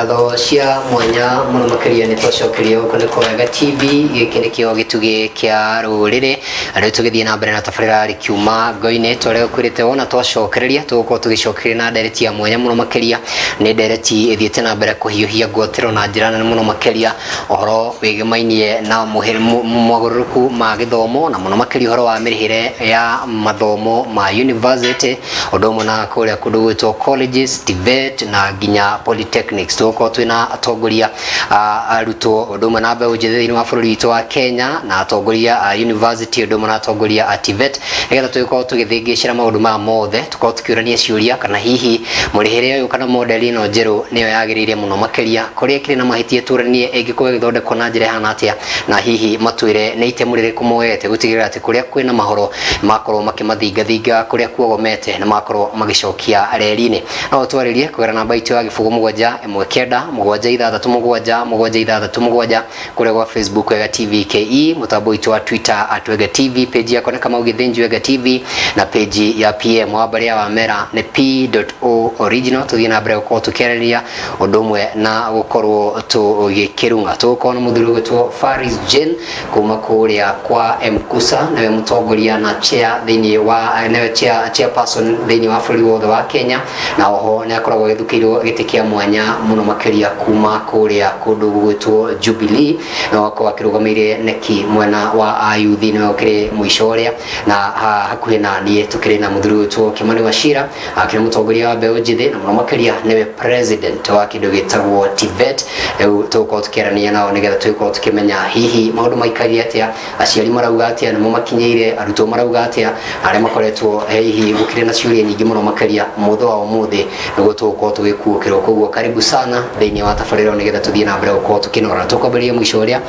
Ngatho cia mwanya mũno makĩria nĩ twacokeria gũkũ nĩ kwa Wega TV. Gĩkĩ nĩkĩo gĩtugĩ kĩa rũrĩrĩ. Rĩu tũgĩthiĩ na mbere na tabarĩra rĩkiuma ngo-inĩ tũrĩa gũkwĩrĩte wona twacokereria tũgũkorwo tũgĩcokeria na ndereti ya mwanya mũno makĩria. Nĩ ndereti ĩthiĩte na mbere kũhiũhia ngwatĩro na njĩra nene mũno makĩria, ũhoro wĩgĩmainie na mogarũrũku ma gĩthomo na mũno makĩria ũhoro wa mĩrĩhĩre ya mathomo ma university, ũndũ ũmwe na kũrĩa kũndũ gwĩtwo colleges, TVET na nginya polytechnics. Tũgũkorwo twĩna atongoria a arutwo, ũndũ ũmwe na mbeũ njĩthĩ thĩinĩ wa bũrũri witũ wa Kenya, na atongoria a university, ũndũ ũmwe na atongoria a TVET, nĩgetha tũgĩkorwo tũgĩthĩngĩcĩra maũndũ maya mothe, tũkorwo tũkĩũrania ciũria kana hihi mũrĩhĩre ũyũ kana model ĩno njerũ nĩyo yagĩrĩire mũno makĩria, kũrĩa ĩkĩrĩ na mahĩtia tũranie ĩngĩkorwo ĩgĩthondekwo na njĩra ĩhana atĩa, na hihi matwĩre nĩ itemi rĩrĩkũ moete gũtigĩrĩra atĩ kũrĩa kwĩna mahoro makorwo makĩmathingathinga, kũrĩa kuogomete na makorwo magĩcokia reri-inĩ. No twarĩrie kũgerera namba itũ ya 07916677667 kũrĩa gwa Facebook Wega TV KE, mũtambo witũ wa Twitter @WegaTV, page yakwa nĩ Kamau Gĩthĩnji Wega TV, na page ya PM wa mbarĩ ya Wamera nĩ P.O original. Tũthiĩ na mbere gũkorwo tũkĩarĩrĩria ũndũ ũmwe na gũkorwo tũgĩkĩrung'a. Tũgũkorwo na mũthuri ũgwĩtwo Faris Jane kuma kũrĩa kwa MKUSA, nĩwe mũtongoria na chair thĩinĩ wa nĩwe chair, chairperson thĩinĩ wa bũrũri wothe wa Kenya, na oho nĩ akoragwo agĩthukĩirwo gĩtĩ kĩa mwanya mũno makĩria kuma kũrĩa kũndũ gũgwĩtwo Jubilee, na agakorwo akĩrũgamĩire neki mwena wa ayuthi, nĩwe ũkĩrĩ mũico ũrĩa na hakuhĩ na niĩ tũkĩrĩ na mũthuri ũgwĩtwo Kimani Wachira, akĩrĩ mũtongoria wa mbeũ njĩthĩ na mũno makĩria nĩwe president wa kĩndũ gĩtagwo TVET. Rĩu tũgũkorwo tũkĩarania nao nĩgetha tũgĩkorwo tũkĩmenya hihi maũndũ maikarie atĩa, aciari marauga atĩa, nĩmo makinyĩire, arutwo marauga atĩa, arĩa makoretwo hihi gũkĩrĩ na ciũria nyingĩ mũno makĩria mũthĩ wa ũmũthĩ nĩguo tũgũkorwo tũgĩkuũkĩrwo. Koguo karibu sana thĩinĩ wa tabarĩra ĩno nĩgetha tũthiĩ na mbere gũkorwo tũkĩnora. Tũkwambĩrĩria mũico ũrĩa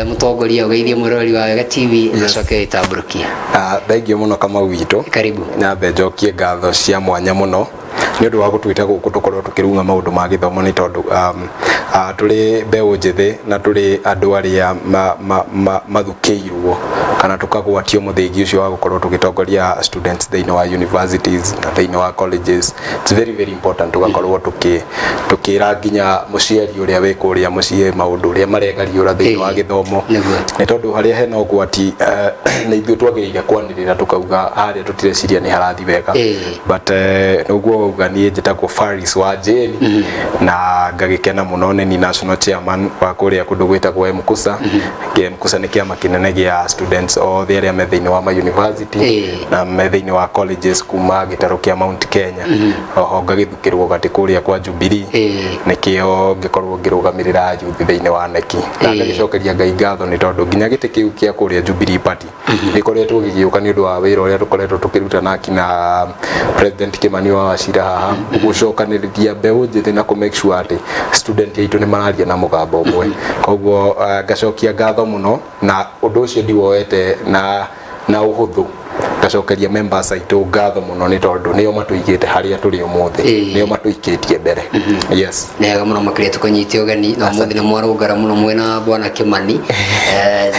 mũtongoria ũgeithie mwĩroreri wa Wega TV. Yes. Acoke gĩtambũrũkia. Thengiũ mũno Kamau witũ. Karibu. Nyambe njokie ngatho cia mwanya mũno nĩ ũndũ wa gũtwĩta gũkũ tũkorwo tũkĩrung'a maũndũ ma gĩthomo, nĩ tondũ tũrĩ mbeũ njĩthĩ na tũrĩ andũ arĩa mathukĩirwo kana tũkagwatio mũthĩgi ũcio wa gũkorwo tũgĩtongoria students thĩinĩ wa universities na thĩinĩ wa colleges. It's very very important tũgakorwo tũkĩra nginya mũciari ũrĩa wĩ kũrĩa mũciĩ maũndũ ũrĩa maregariũra thĩinĩ wa gĩthomo, nĩ tondũ harĩa hena ũgwati nĩ ithuĩ twagĩrĩire kwanĩrĩra tũkauga harĩa tũtireciria nĩ harathi wega. But ũguo wauga, niĩ njĩtagwo Faris wa Jane na ngagĩkena mũno nĩ ni national chairman wa kũrĩa kũndũ gwĩtagwo MKUSA. MKUSA nĩ kĩama kĩnene gĩa students othe arĩa me thĩinĩ wa ma university na me thĩinĩ wa colleges kuma gĩtarũ kĩa Mount Kenya. Oho ngagĩthukĩrwo gatĩ kũrĩa kwa Jubilee, nĩkĩo ngĩkorwo ngĩrũgamĩrĩra youth thĩinĩ wa neki, na ngagĩcokeria Ngai ngatho nĩ tondũ nginya gĩtĩ kĩu kĩa kũrĩa Jubilee Party gĩkoretwo gĩgĩũka nĩ ũndũ wa wĩra ũrĩa tũkoretwo tũkĩruta na kina President Kimani wa Wachira haha, gũcokanĩrĩria mbeũ njĩthĩ na kũ make sure atĩ student aitũ nĩ mararia na mũgambo ũmwe. Koguo ngacokia ngatho mũno, na ũndũ ũcio ndiwoete na ũhũthũ. Ngacokeria members aitũ ngatho mũno nĩ tondũ nĩo matũigĩte harĩa tũrĩ ũmũthĩ, nĩo matũikĩtie mbere, yes. Nĩ wega mũno makĩria tũkũnyite ũgeni na ũmũthĩ nĩ mwarũngara mũno mwena bwana Kimani.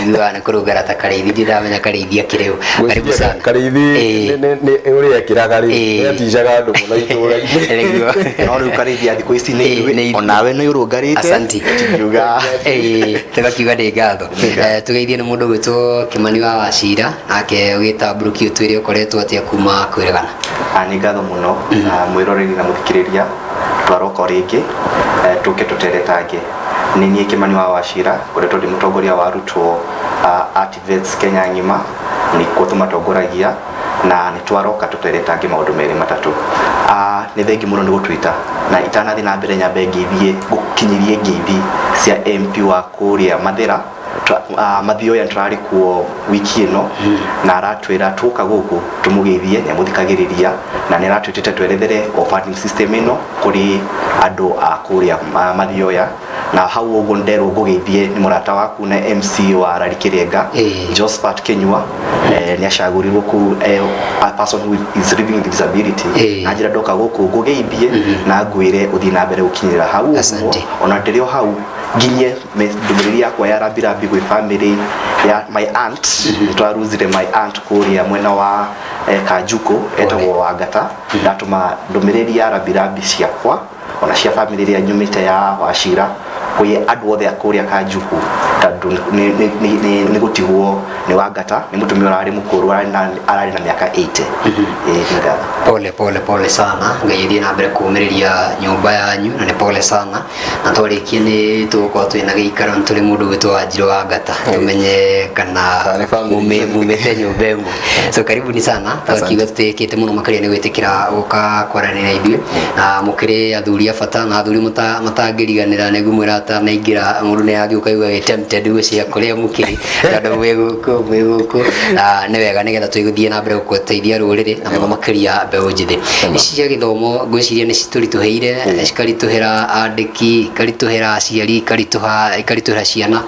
Njiguaga nĩ kũrũngara ta Karĩithi, ndiramenya Karĩithi akĩrĩ ũ. Karibu sana. Karĩithi nĩ ũrĩa ekĩraga rĩ, nĩ aticaga andũ mũno itũũra-inĩ. Nĩguo. No rĩu Karĩithi thikũ ici nĩ Ĩĩ, ithuĩ nĩ ithuĩ. Onawe nĩ ũrũngarĩte. Asanti. Tingiuga. Tũgakiuga nĩ ngatho. Tũgeithie nĩ mũndũ ũgwĩtwo Kimani wa Wachira, nake ũgĩtambũrũkia ũtwĩre ũkoretwo atĩa kuma kwĩrĩgana. Nĩ ngatho mũno, mwĩroreri na mũthikĩrĩria. Twaroka o rĩngĩ tũke tũteretange. Nĩ niĩ Kimani wa Wachira, ngoretwo ndĩ mũtongoria wa arutwo a TVETs Kenya ng'ima, nĩkuo tũmatongoragia, na nĩ twaroka tũteretange maũndũ merĩ matatũ. Nĩ thengi mũno nĩ gũtwĩta, na itanathiĩ na mbere nyambe ngeithie, ngũkinyirie ngeithi cia MP wa kũrĩa Mathĩra. Mathioya, tũrarĩ kuo wiki ĩno na aratwĩra tuoka gũkũ tũmũgeithie. Nĩ amũthikagĩrĩria na nĩ aratwĩtĩte twerethere o funding system ĩno kũrĩ andũ a kũrĩa Mathioya. Na hau ũguo nderwo ngũgeithie nĩ mũrata waku na MC wa Rari Kĩrenga, Josephat Kinyua. Nĩ acagũrirwo kũu, a person who is living with disability. Na njĩra ndoka gũkũ ngũgeithie na ngwĩre ũthiĩ na mbere gũkinyĩra hau ũguo. Asante. Ona ndĩrĩ o hau nginye ndũmĩrĩri yakwa ya rambirambi gwĩ family ya my aunt. Nĩ twaruzire my aunt kũrĩa mwena wa Kanjukũ etagwo Wangata. Ndatũma ndũmĩrĩri ya rambirambi ciakwa ona cia bamĩrĩ ĩrĩa nyumĩte ya Wachira kwĩ andũ othe a kũrĩa Kanjukũ, tondũ nĩ gũtigwo nĩ Wangata, nĩ mũtumia ũrarĩ mũkũrũ, ararĩ na mĩaka 80. Ĩĩ, nĩ ngatho. Pole pole pole sana, Ngai athiĩ na mbere kũũmĩrĩria nyũmba yanyu, na nĩ pole sana. Na twarĩkia nĩ tũgũkorwo twĩna gĩikaro nĩ tũrĩ mũndũ ũgwĩtwo Wanjirũ wa Ngata, tũmenye kana Kana nĩ family. Mumĩte nyũmba ĩmwe. So karibuni sana. Asante. Twakiuga tũtĩkĩte mũno makĩria nĩ gwĩtĩkĩra gũka kwaranĩria ithuĩ, na mũkĩrĩ athuri a bata na athuri matangĩriganĩra. Nĩguo mwĩra atanaingĩra mũndũ nĩ agĩũka igua gĩ tempted gũcia kũrĩa mũkĩrĩ, tondũ mwĩ gũkũ na nĩ wega nĩgetha tũgĩthiĩ na mbere gũteithia rũrĩrĩ na mũno makĩria mbeũ njĩthĩ. Ici cia gĩthomo ngwĩciria nĩ citũritũhĩire, cikaritũhĩra andĩki, ikaritũhĩra aciari, ikaritũhĩra ciana.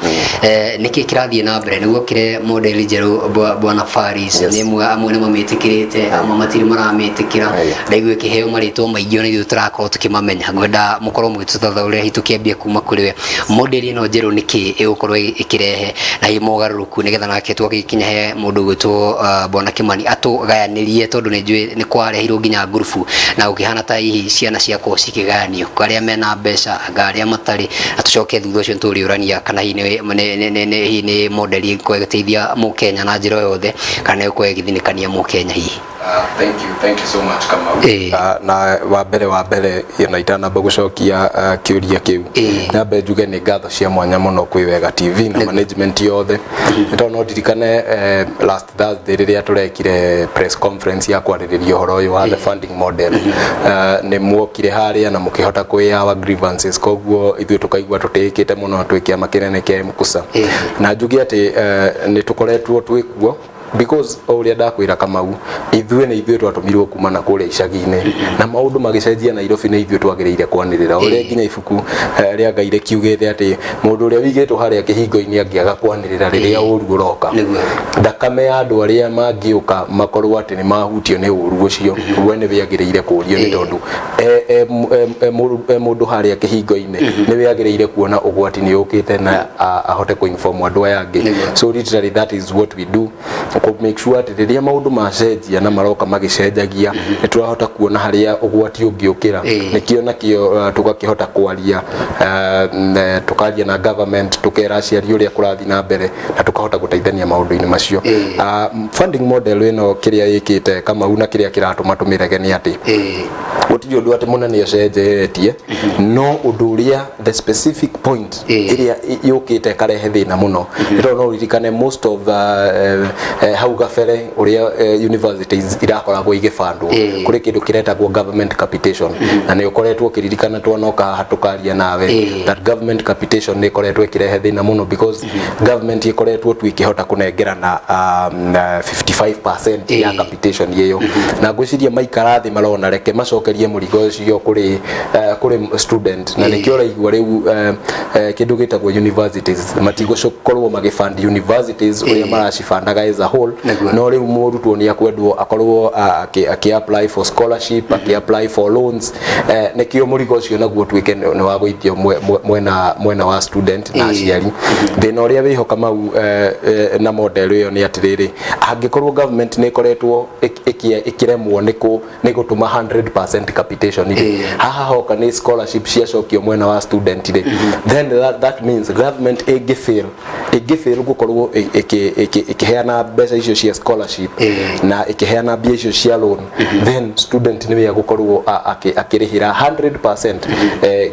Nĩkĩ kĩrathiĩ na mbere nĩguo kĩre model njerũ, bwana Faris? Yes. Nĩ amwe nĩ mamĩtĩkĩrĩte, amwe matirĩ maramĩtĩkĩra. Ndaigua ĩkĩheo marĩtwa maingĩ, ona ithuĩ tũrakorwo tũkĩmamenya. Ngwenda mũkorwo mũgĩtũtathaũrĩra, hihi tũkĩambia kuma kũrĩ we, model ĩno njerũ nĩkĩ ĩgũkorwo ĩkĩrehe na hihi mogarũrũku, nĩgetha nake twagĩkinya he mũndũ ũgwĩtwo bwana Kimani atũgayanĩrie, tondũ nĩ njũĩ nĩ kwarehirwo nginya ngurubu na gũkĩhana ta hihi ciana ciakorwo cikĩgayanio, arĩa mena mbeca anga arĩa matarĩ, na tũcoke thutha ũcio nĩtũrĩũrania kana hihi hihi nĩ model ĩgũkorwo ĩgĩteithia mũkenya na njĩra o yothe, kana nĩ ĩgũkorwo ĩgĩthinĩkania mũkenya hihi. Thank you so much, Kamau. Na wa mbere ona itanamba gũcokia kĩũria kĩu, nyambe njuge nĩ ngatho cia mwanya mũno kwĩ Wega TV na management yothe, nĩ tondũ no ndirikane last Thursday rĩrĩa tũrekire press conference ya kwarĩrĩria ũhoro ũyũ wa the funding model, nĩ muokire harĩa na mũkĩhota kwĩ our grievances, koguo ithuĩ tũkaigua tũtĩĩkĩte mũno twĩ kĩama kĩnene kĩa MKUSA. Na njuge atĩ nĩ tũkoretwo twĩ kuo because o ũrĩa ndakwĩra Kamau, ithuĩ nĩ ithuĩ twatũmirwo kuma na kũrĩa icagi-inĩ na maũndũ magĩcenjia Nairobi, nĩ ithuĩ twagĩrĩire kwanĩrĩra ũrĩa nginya ibuku rĩa Ngai rĩkiugĩte atĩ mũndũ ũrĩa wigĩtwo harĩa kĩhingo-inĩ angĩaga kwanĩrĩra rĩrĩa ũru ũroka, thakame ya andũ arĩa mangĩũka makorwo atĩ nĩ mahutio nĩ ũru ũcio, we nĩ wĩagĩrĩire kũrio, nĩ tondũ e mũndũ harĩa kĩhingo-inĩ nĩ wĩagĩrĩire kuona ũgwati nĩ ũkĩte na ahote kũ-inform andũ aya angĩ. So literally that is what we do, kũ make sure atĩ rĩrĩa maũndũ macenjia na maroka magĩcenjagia, nĩ tũrahota kuona harĩa ũgwati ũngĩũkĩra. Nĩkĩo nakĩo tũgakĩhota kwaria, tũkaria na government, tũkera aciari ũrĩa kũrathiĩ na mbere na tũkahota gũteithania maũndũ-inĩ macio. Funding model ĩno kĩrĩa ĩkĩte, Kamau, na kĩrĩa kĩratũma tũmĩrege nĩ atĩ gũtirĩ ũndũ atĩ mũnene ũcenjetie, no ũndũ ũrĩa the specific point ĩrĩa yũkĩte ĩkarehe thĩna mũno nĩ tondũ no ũririkane most of hau gabere ũrĩa universities irakoragwo igĩbandwo, kũrĩ kĩndũ kĩretagwo government capitation, na nĩ ũkoretwo ũkĩririkana twanoka haha tũkaria nawe that government capitation nĩ ĩkoretwo ĩkĩrehe thĩna mũno because government ĩkoretwo tu ĩkĩhota kũnengerana 55% ya capitation ĩyo, na ngwĩciria maikara thĩ marona reke macokerie mũrigo ũcio kũrĩ student, na nĩkĩo ũraigua rĩu kĩndũ gĩtagwo universities matigũkorwo magĩfund universities ũrĩa maracibandaga as a whole. No rĩu mũrutwo nĩ akwendwo akorwo akĩ apply for scholarship, akĩ apply for loans, nĩkĩo mũrigo ũcio naguo ũtuĩke nĩ wa gũithio mwena wa student na aciari. Thĩna ũrĩa wĩho, Kamau, na model ĩyo nĩ atĩrĩrĩ, angĩkorwo government nĩ ĩkoretwo ĩkĩremwo nĩ gũtũma 100% capitation rĩ, haha hoka nĩ scholarship ciacokio mwena wa student rĩ, then that means government ĩngĩ fail gũkorwo ĩkĩheana mbeca icio cia scholarship na ĩkĩheana mbia icio cia loan, then student nĩwe agũkorwo akĩrĩhĩra 100%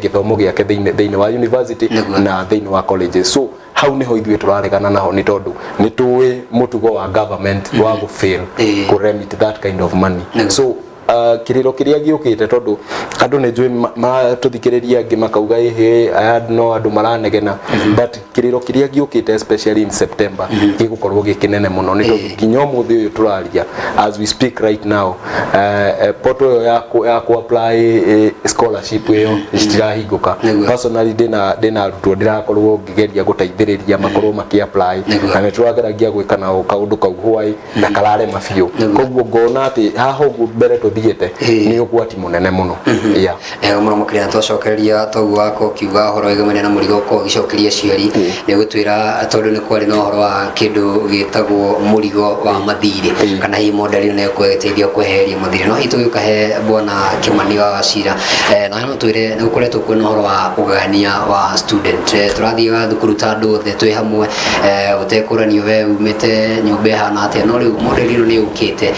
gĩthomo gĩake thĩinĩ wa university na thĩinĩ wa colleges. So hau niho ithuĩ tũraregana naho, nĩ tondũ nĩ tũĩ mũtugo wa government wa gũ-fail kũ-remit that kind of money. So kĩrĩro kĩrĩa gĩũkĩte, tondũ andũ nĩ njũĩ maratũthikĩrĩria angĩ makauga ĩhĩ aya no andũ maranegena, but kĩrĩro kĩrĩa gĩũkĩte especially in September gĩgũkorwo gĩ kĩnene mũno, nĩ tondũ nginya ũmũthĩ ũyũ tũraria, as we speak right now, portal ĩyo ya ku apply scholarship ĩyo citirahingũka. Personally ndĩna arutwo ndĩrakorwo ngĩgeria gũteithĩrĩria makorwo makĩ apply, na nĩ tũrageragia gwĩka nao kaũndũ kau hwai na kararema biũ. Koguo ngona atĩ haha ũguo mbere tũthiĩte ũthiĩte nĩ ũgwati mũnene mũno. Yeah. Mũno makĩria twacokereria toguo wakwa ũkiuga ũhoro wĩgemaine na mũrigo ũkorwo ũgĩcokeria aciari, nĩ gũtwĩra tondũ nĩ kwarĩ na ũhoro wa kĩndũ gĩtagwo mũrigo wa mathirĩ, kana hihi model ĩno nĩ ĩgũkorwo ĩgĩteithia kweheria mathirĩ. No hihi tũgĩũka he bwana Kĩmani wa Wachira, na no twĩre nĩ gũkoretwo kwĩna ũhoro wa ũgayania wa student. Tũrathiaga thukuru ta andũ othe twĩ hamwe, gũtekũranio we umĩte nyũmba ĩhana atĩa, no rĩu model ĩno nĩ yũkĩte,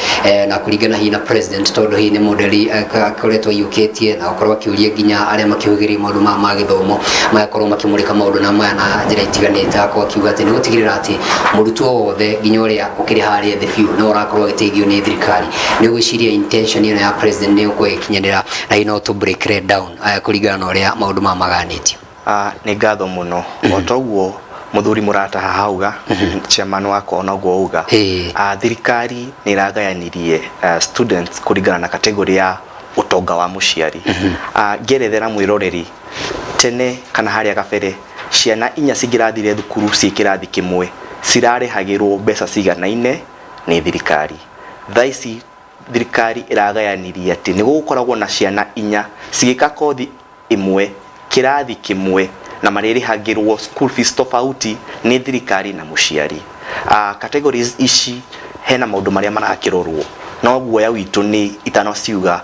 na kũringana hihi na president, tondũ hihi nĩ model akoretwo aiyũkĩtie na gũkorwo akĩũria nginya arĩa makĩhũthĩria maũndũ maya ma gĩthomo magakorwo makĩmũrĩka maũndũ na maya na njĩra itiganĩte, akorwo akiuga atĩ nĩ gũtigĩrĩra atĩ mũrutwo wothe nginya ũrĩa ũkĩrĩ harĩa thĩ biũ no ũrakorwo agĩteithio nĩ thirikari. Nĩ ũgwĩciria intention ĩno ya president nĩ ĩgũkorwo ĩgĩkinyanĩra, na hihi no tũ break it down kũringana na ũrĩa maũndũ maya maganĩtio? Nĩ ngatho mũno. O toguo mũthuri mũrata haha auga, chairman wakwa onoguo auga, thirikari nĩ ĩragayanirie students kũringana na category ya ũtonga wa mũciari. Ngĩerethera mwĩroreri, tene kana harĩa kabere, ciana inya cingĩrathire thukuru ciĩ kĩrathi kĩmwe cirarĩhagĩrwo mbeca ciganaine nĩ thirikari. Thaa ici thirikari ĩragayanirie atĩ nĩ gũgũkoragwo na ciana inya cigĩka kothi ĩmwe kĩrathi kĩmwe na marĩrĩhagĩrwo school fees tofauti nĩ thirikari na mũciari. Categories ici hena maũndũ marĩa marakĩrorwo, no guoya witũ nĩ itanaciuga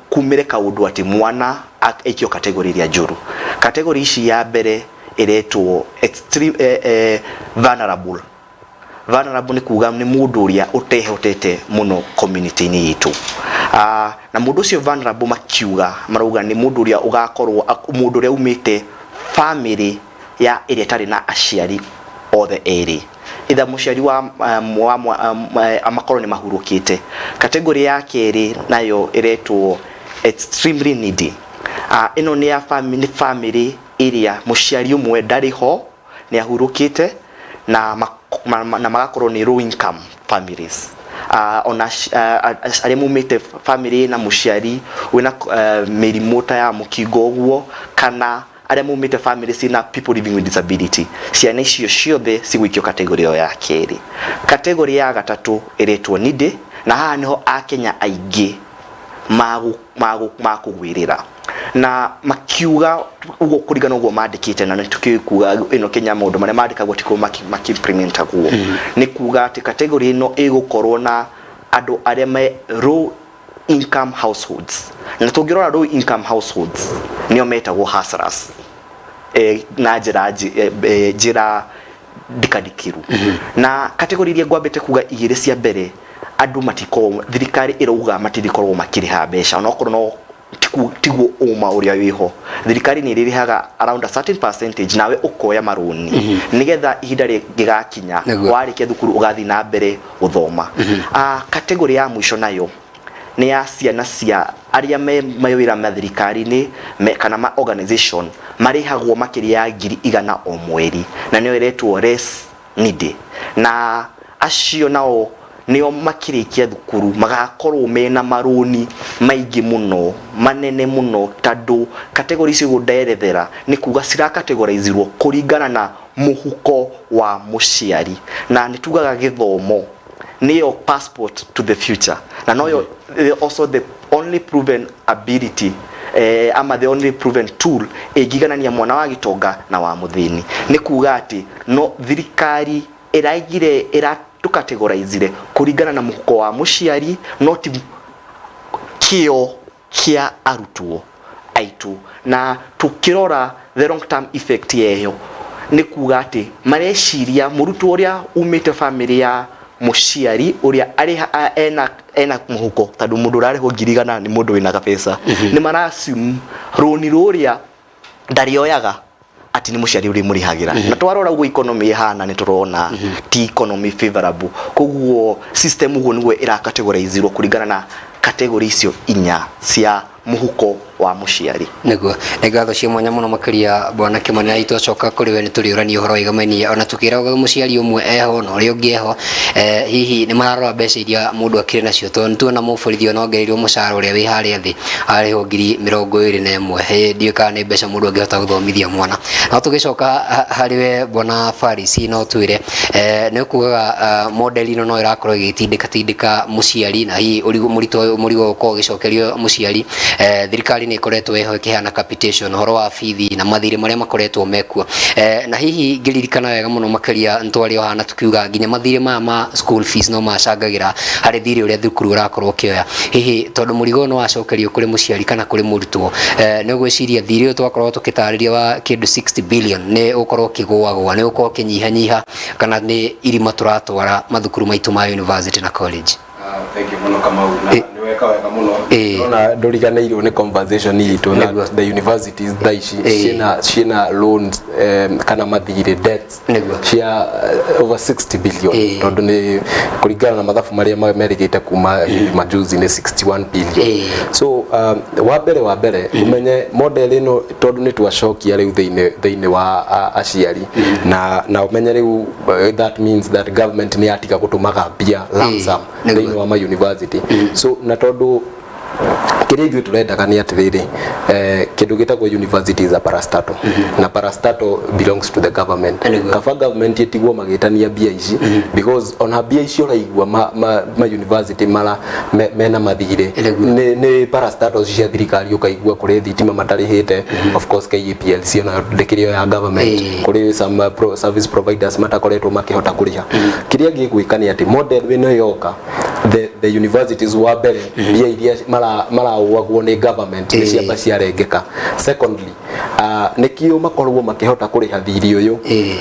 kumĩre kaũndũ atĩ mwana aikio category ĩrĩa njũru. Category ici ya mbere ĩretwo extreme, vulnerable. Vulnerable nĩ kuga nĩ mũndũ ũrĩa ũtehotete mũno community-inĩ itũ. Na mũndũ ũcio vulnerable makiuga marauga nĩ mũndũ ũrĩa ũgakorwo, mũndũ ũrĩa umĩte family ya ĩrĩa ĩtarĩ na aciari othe erĩ, either mũciari wa amakorwo nĩ mahurũkĩte. Category ya kerĩ nayo ĩretwo extremely needy. Ĩno nĩ ya family, nĩ family ĩrĩa mũciari ũmwe ndarĩ ho, nĩ ahurũkĩte, na na magakorwo nĩ low income families. Ona arĩa maumĩte family na mũciari wĩna mĩrimũ ta ya mũkingo ũguo, kana arĩa maumĩte family ciĩna people living with disability, ciana icio ciothe cigũikio category ĩyo ya kerĩ. Category ya gatatũ ĩretwo needy, na haha nĩho akenya aingĩ makũgwĩrĩra na makiuga ũguo kũringana ũguo mandĩkĩte, na nĩtũkĩũĩ kuga ĩno Kenya maũndũ marĩa mandĩkagwo tikuo makiimplementagwo. Nĩ kuga atĩ category ĩno ĩgũkorwo na andũ arĩa me low income households, na tũngĩrora low income households nĩo metagwo hustlers, na njĩra njĩra ndikadikiru. Na category iria ngwambĩte kuga igĩrĩ cia mbere, andũ matikorwo, thirikari ĩrauga matirikorwo makĩrĩha mbeca, onokorwo no tiguo ũma ũrĩa wĩho. Thirikari nĩ ĩrĩrĩhaga around a certain percentage, nawe ũkoya marũni nĩgetha ihinda rĩngĩgakinya warĩkia thukuru ũgathiĩ na mbere gũthoma. Category ya mũico nayo nĩ ya ciana cia arĩa me mawĩra ma thirikari-inĩ kana ma organization marĩhagwo makĩria ya 100,000 o mweri, na nĩyo ĩretwo less needy, na acio nao nĩo makĩrĩkia thukuru magakorwo mena marũni maingĩ mũno manene mũno, tondũ category icio ũguo nderethera nĩ kuga ciracategorizirwo kũringana na mũhuko wa mũciari. Na nĩ tugaga gĩthomo nĩyo passport to the future, na noyo also the only proven ability, ama the only proven tool ĩngĩiganania mwana wa gĩtonga na wa mũthĩni. Nĩ kuga atĩ no thirikari ĩraigire ĩratũcategorizire kũringana na mũhuko wa mũciari, no ti kĩo kĩa arutwo aitũ. Na tukĩrora the long term effect yeyo, nĩ kuga atĩ mareciria mũrutwo ũrĩa umĩte family ya mũciari ũrĩa arĩ ena mũhuko, tondũ mũndũ ũrarĩhwo 100,000 nĩ mũndũ wĩna gabeca, nĩ mara assume rũni rũrĩa ndarĩoyaga atĩ nĩ mũciari ũrĩ mũrĩhagĩra. Na twarora ũguo economy ĩhana, nĩ tũrona ti economy favorable. Koguo system ũguo nĩguo ĩracategorizirwo kũringana na category icio inya cia mũhuko Wa mũciari. Nĩguo, nĩ ngatho cia mwanya mũno makĩria bwana Kĩmani, na twacoka kũrĩ we nĩ tũrĩũrania ũhoro wĩgamainie ona tũkĩragwo mũciari ũmwe eho na ũrĩa ũngĩ eho, hihi nĩ mararora mbeca iria mũndũ akĩrĩ nacio, tondũ nĩ tuona mũborithi ona ongereirwo mũcara ũrĩa wĩ harĩa thĩ arĩhwo 21,000. Ndiũĩ kana nĩ mbeca mũndũ angĩhota gũthomithia mwana. No tũgĩcoka harĩ we bwana Farisi, no twĩre, nĩ ũkugaga model ĩno no ĩrakorwo ĩgĩtindĩka tindĩka mũciari na hihi mũritũ mũrigo ũkorwo ũgĩcokerio mũciari. Thirikari nĩ ĩkoretwo ĩho ĩkĩheana capitation ũhoro wa bithi na mathirĩ marĩa makoretwo mekuo, na hihi ngĩririkana wega mũno makĩria nĩtwarĩ o haha tukiuga nginya mathirĩ maya ma school fees no macangagĩra harĩ thirĩ ũrĩa thukuru ũrakorwo ũkĩoya. Hihi tondũ mũrigo ũyũ nĩ wacokerio kũrĩ mũciari kana kũrĩ mũrutwo, nĩ ũgwĩciria thirĩ ũyũ twakorwo tũkĩtarĩria wa kĩndũ 60 billion nĩ ũgũkorwo ũkĩgũagũa, nĩ ũgũkorwo ũkĩnyihanyiha, kana nĩ irima tũratwara mathukuru maitũ ma university na college? Thank you mũno, Kamau, na nĩ weka wega mũno. Ndĩrona ndũriganĩirwo nĩ conversation itũ that the universities thaa ici ciĩna loans, kana mathirĩ, debts cia over 60 billion, tondũ nĩ kũringana na mathabu marĩa merĩgĩte kuma hivi majuzi nĩ 61 billion. So wa mbere ũmenye model ĩno, tondũ nĩ twacokia rĩu thĩinĩ wa aciari, na ũmenye rĩu, that means that government nĩ yatiga gũtũmaga mbia lump sum thĩinĩ wa ma university. So na tondũ kĩrĩa ithuĩ tũrendaga nĩ atĩrĩrĩ, kĩndũ gĩtagwo university is a parastatal, na parastatal belongs to the government. Kaba government ĩtigwo magĩtania mbia ici, because ona mbia icio ũraigua ma university mara mena mathirĩ nĩ parastatals cia thirikari. Ũkaigua kũrĩ thitima matarĩhĩte, of course KPLC onayo ndĩkĩrĩ o ya government, kũrĩ some service providers matakoretwo makĩhota kũrĩha. Kĩrĩa gĩgwĩka nĩ atĩ model ĩno yoka, the universities, wa mbere, mbia iria maraũagwo nĩ government nĩ ciamba ciarengeka. Secondly, nĩkĩo makorwo makĩhota kũrĩha thirĩ ũyũ.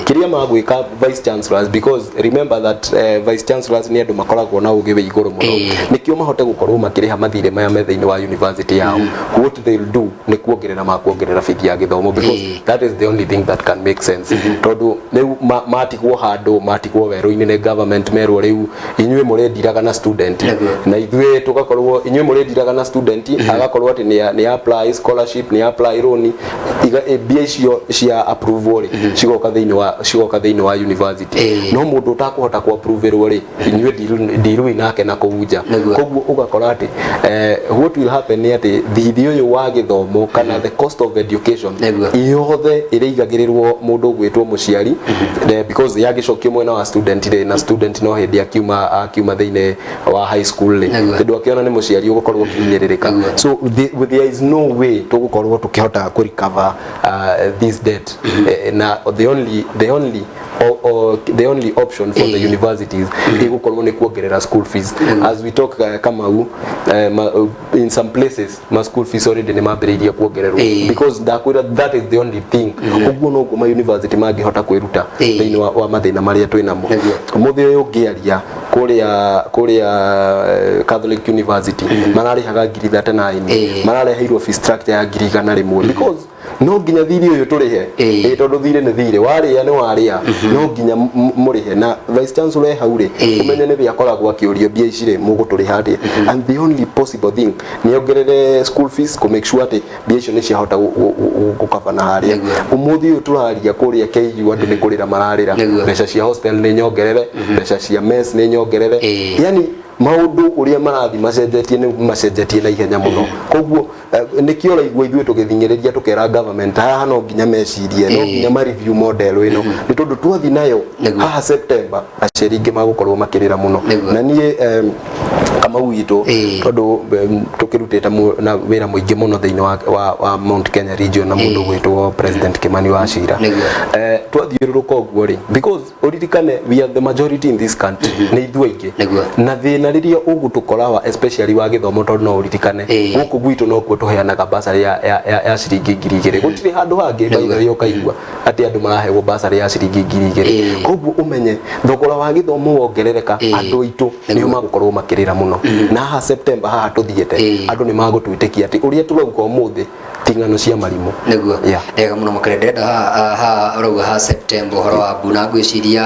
Kĩrĩa magwĩka vice chancellors, because remember that vice chancellors nĩ andũ makoragwo na ũgĩ wĩ igũrũ mũno, nĩkĩo mahote gũkorwo makĩrĩha mathirĩ maya me thĩinĩ wa university yao, what they'll do nĩ kuongerera makuongerera bithi ya gĩthomo, because that is the only thing that can make sense, tondũ rĩu matigwo handũ, matigwo werũ-inĩ nĩ government, merwo rĩu inyuĩ mũrĩndiraga na student, na ithuĩ tũgakorwo inyuĩ mũrĩndiraga na student, agakorwo atĩ nĩ apply scholarship, nĩ apply loan, mbia icio cia approval rĩ, cigoka thĩinĩ wa university. No mũndũ ũtakũhota ku approve rĩ, inyuĩ ndirui nake na kũu nja. Koguo ũgakora atĩ what will happen nĩ atĩ thirĩ ũyũ wa gĩthomo kana the cost of education yothe ĩrĩigagĩrĩrwo mũndũ ũgwĩtwo mũciari, because yagĩcokio mwena wa student rĩ, na student no hĩndĩ akiuma thĩinĩ wa high school rĩ, tondũ akĩona nĩ mũciari ũgũkorwo ũkĩhinyĩrĩrĩka. So there is no way tũgũkorwo tũkĩhota kũ recover this debt. Na the only option for the universities ĩgũkorwo nĩ kuongerera school fees. As we talk, Kamau, in some places ma school fees already nĩ mambĩrĩirie kuongererwo, because ndakwĩra that is the only thing. Ũguo noguo ma university mangĩhota kwĩruta thĩinĩ wa mathĩna marĩa twĩ namo. Ũmũthĩ ũyũ ũngĩaria kũrĩa Catholic University mararĩhaga 39,000, marareheirwo fee structure ya 100,000, because no nginya thirĩ ũyũ tũrĩhe. Ĩĩ, tondũ thirĩ nĩ thirĩ, warĩa nĩ warĩa, no nginya mũrĩhe. Na vice chancellor e hau rĩ, ũmenye nĩ akoragwo akĩũrio, mbia ici rĩ, mũgũtũrĩha atĩa? And the only possible thing nĩ ongerere school fees kũ make sure atĩ mbia icio nĩ ciahota gũkabana harĩa. Ũmũthĩ ũyũ tũraria, kũrĩa KU andũ nĩ kũrĩra mararĩra. Mbeca cia hostel nĩ nyongerere, mbeca cia mess nĩ nyongerere. Yani maũndũ ũrĩa marathi macenjetie nĩ macenjetie na ihenya mũno. Koguo nĩkĩo ũraigua ithuĩ tũgĩthing'ĩrĩria tũkera government haha no nginya mecirie, no nginya ma review model ĩno, nĩ tondũ twathi nayo haha September, aciari aingĩ magũkorwo makĩrĩra mũno. Na niĩ, Kamau witũ, tondũ tũkĩrutĩte na wĩra mũingĩ mũno thĩinĩ wa Mount Kenya region na mũndũ gwĩtwo President Kimani wa Cira, twathiũrũrũka ũguo rĩ, because ũririkane we are the majority in this country, nĩ ithuĩ aingĩ, na thĩna rĩrĩa ũgũtũkora wa especially wa gĩthomo, tondũ no ũririkane gũkũ gwitũ nokuo tũheanaga basarĩ ya ciringi 2,000. Gũtirĩ handũ hangĩ, by the way, ũkaigua atĩ andũ maraheo basarĩ ya ciringi 2,000. Koguo ũmenye thogora wa gĩthomo wongerereka, andũ aitũ nĩo magũkorwo makĩrĩra mũno. Na haha September haha tũthiĩte, andũ nĩ magũtwĩtĩkia atĩ ũrĩa tũrauga ũmũthĩ Ti ng'ano cia marimũ. Nĩguo. Yeah. Wega mũno makĩria. Ndĩrenda ha ũrauga ha September ũhoro wa mbu, na ngwĩciria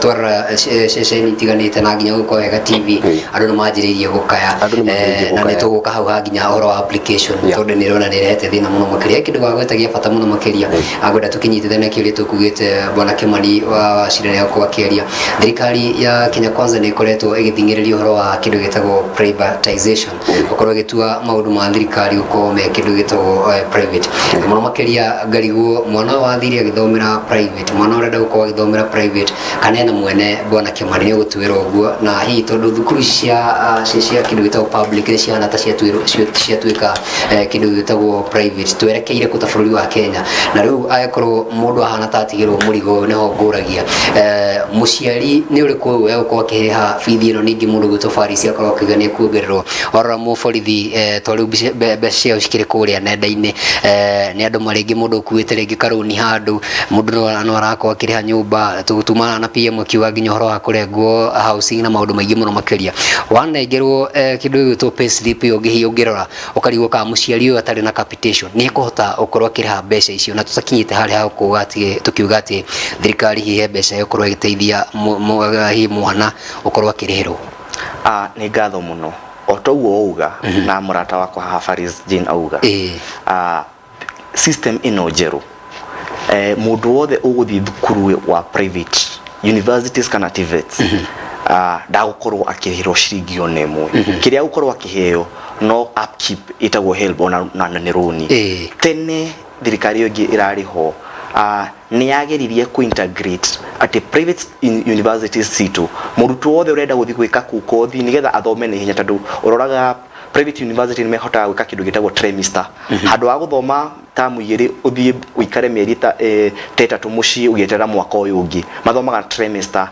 twarora ceceni itiganĩte na nginya gũkũ Wega TV, andũ nĩ manjĩrĩirie gũkaya. Andũ nĩ manjĩrĩirie Na nĩ gũkaya. Tũgũka hau ha nginya ũhoro wa application, tondũ nĩ ĩrona nĩ ĩrehete thĩna mũno makĩria. Kĩndũ wagweta gĩa bata mũno makĩria, ngwenda tũkĩnyitithanie kĩũria tũkugĩte. Bwana Kimani wa Wachira nĩ egũkorwo akĩaria. Thirikari ya Kenya Kwanza nĩ ĩkoretwo ĩgĩthing'ĩrĩria ũhoro wa kĩndũ gĩtagwo privatization, gũkorwo ĩgĩtua maũndũ ma thirikari gũkorwo me kĩndũ gĩtagwo private. Na mũno makĩria ngarigwo, mwana wathire agĩthomera private, mwana ũrenda gũkorwo agĩthomera private kana ena mwene, bwana Kimani, nĩ ũgũtuĩrwo ũguo? Na hihi tondũ thukuru ici cia kĩndũ gĩtagwo public nĩ cihana ta ciatuĩka kĩndũ gĩtagwo private, twerekeire kũ ta bũrũri wa Kenya? Na rĩu angĩkorwo mũndũ ahana ta atigĩrwo mũrigo ũyũ, nĩho ngũragia, mũciari nĩ ũrĩkũ ũyũ egũkorwo akĩrĩha bithi ĩno? Ningĩ mũndũ gwĩtwo Faris akorwo akiuga nĩ ekuongererwo. Warora mũborithi, to rĩu mbeca ciao cikĩrĩ kũrĩa nenda-inĩ, nĩ andũ marĩngĩ mũndũ ũkuĩte rĩngĩ karũni handũ, mũndũ no arakorwo akĩrĩha nyũmba. Tumana na PM akiuga nginya ũhoro wa kũrengwo housing na maũndũ maingĩ mũno makĩria. Wanengerwo kĩndũ gĩgwĩtwo pay slip ĩyo, ũngĩ ũngĩrora ũkarigwo kana mũciari ũyũ atarĩ na capitation nĩ ekũhota gũkorwo akĩrĩha mbeca icio. Na tũtakinyĩte harĩa ha kuga atĩ tũkiuga atĩ thirikari hihi he mbeca ĩgũkorwo ĩgĩteithia hihi mwana gũkorwo akĩrĩhĩrwo. Ah, nĩ ngatho mũno. O toguo wauga na mũrata wakwa haha Faris Jane auga, system ĩno njerũ, mũndũ wothe ũgũthiĩ thukuru wa private universities kana TVETs, ndagũkorwo akĩrĩhĩrwo ciringi ona ĩmwe. Kĩrĩa agũkorwo akĩheo no upkeep ĩtagwo HELB, ona na nĩ rũni. Tene thirikari ĩyo ĩngĩ ĩrarĩ ho, nĩ yageririe kũ integrate atĩ private universities citũ, mũrutwo wothe ũrenda gũthiĩ gwĩka kũu kothi nĩgetha athome na ihenya, tondũ ũroraga private university nĩ mehotaga gwĩka kĩndũ gĩtagwo trimester. Handũ ha gũthoma tamu 2, ũthiĩ ũikare mĩeri ta 3 mũciĩ ũgĩeterera mwaka ũyũ ũngĩ, mathomaga trimester.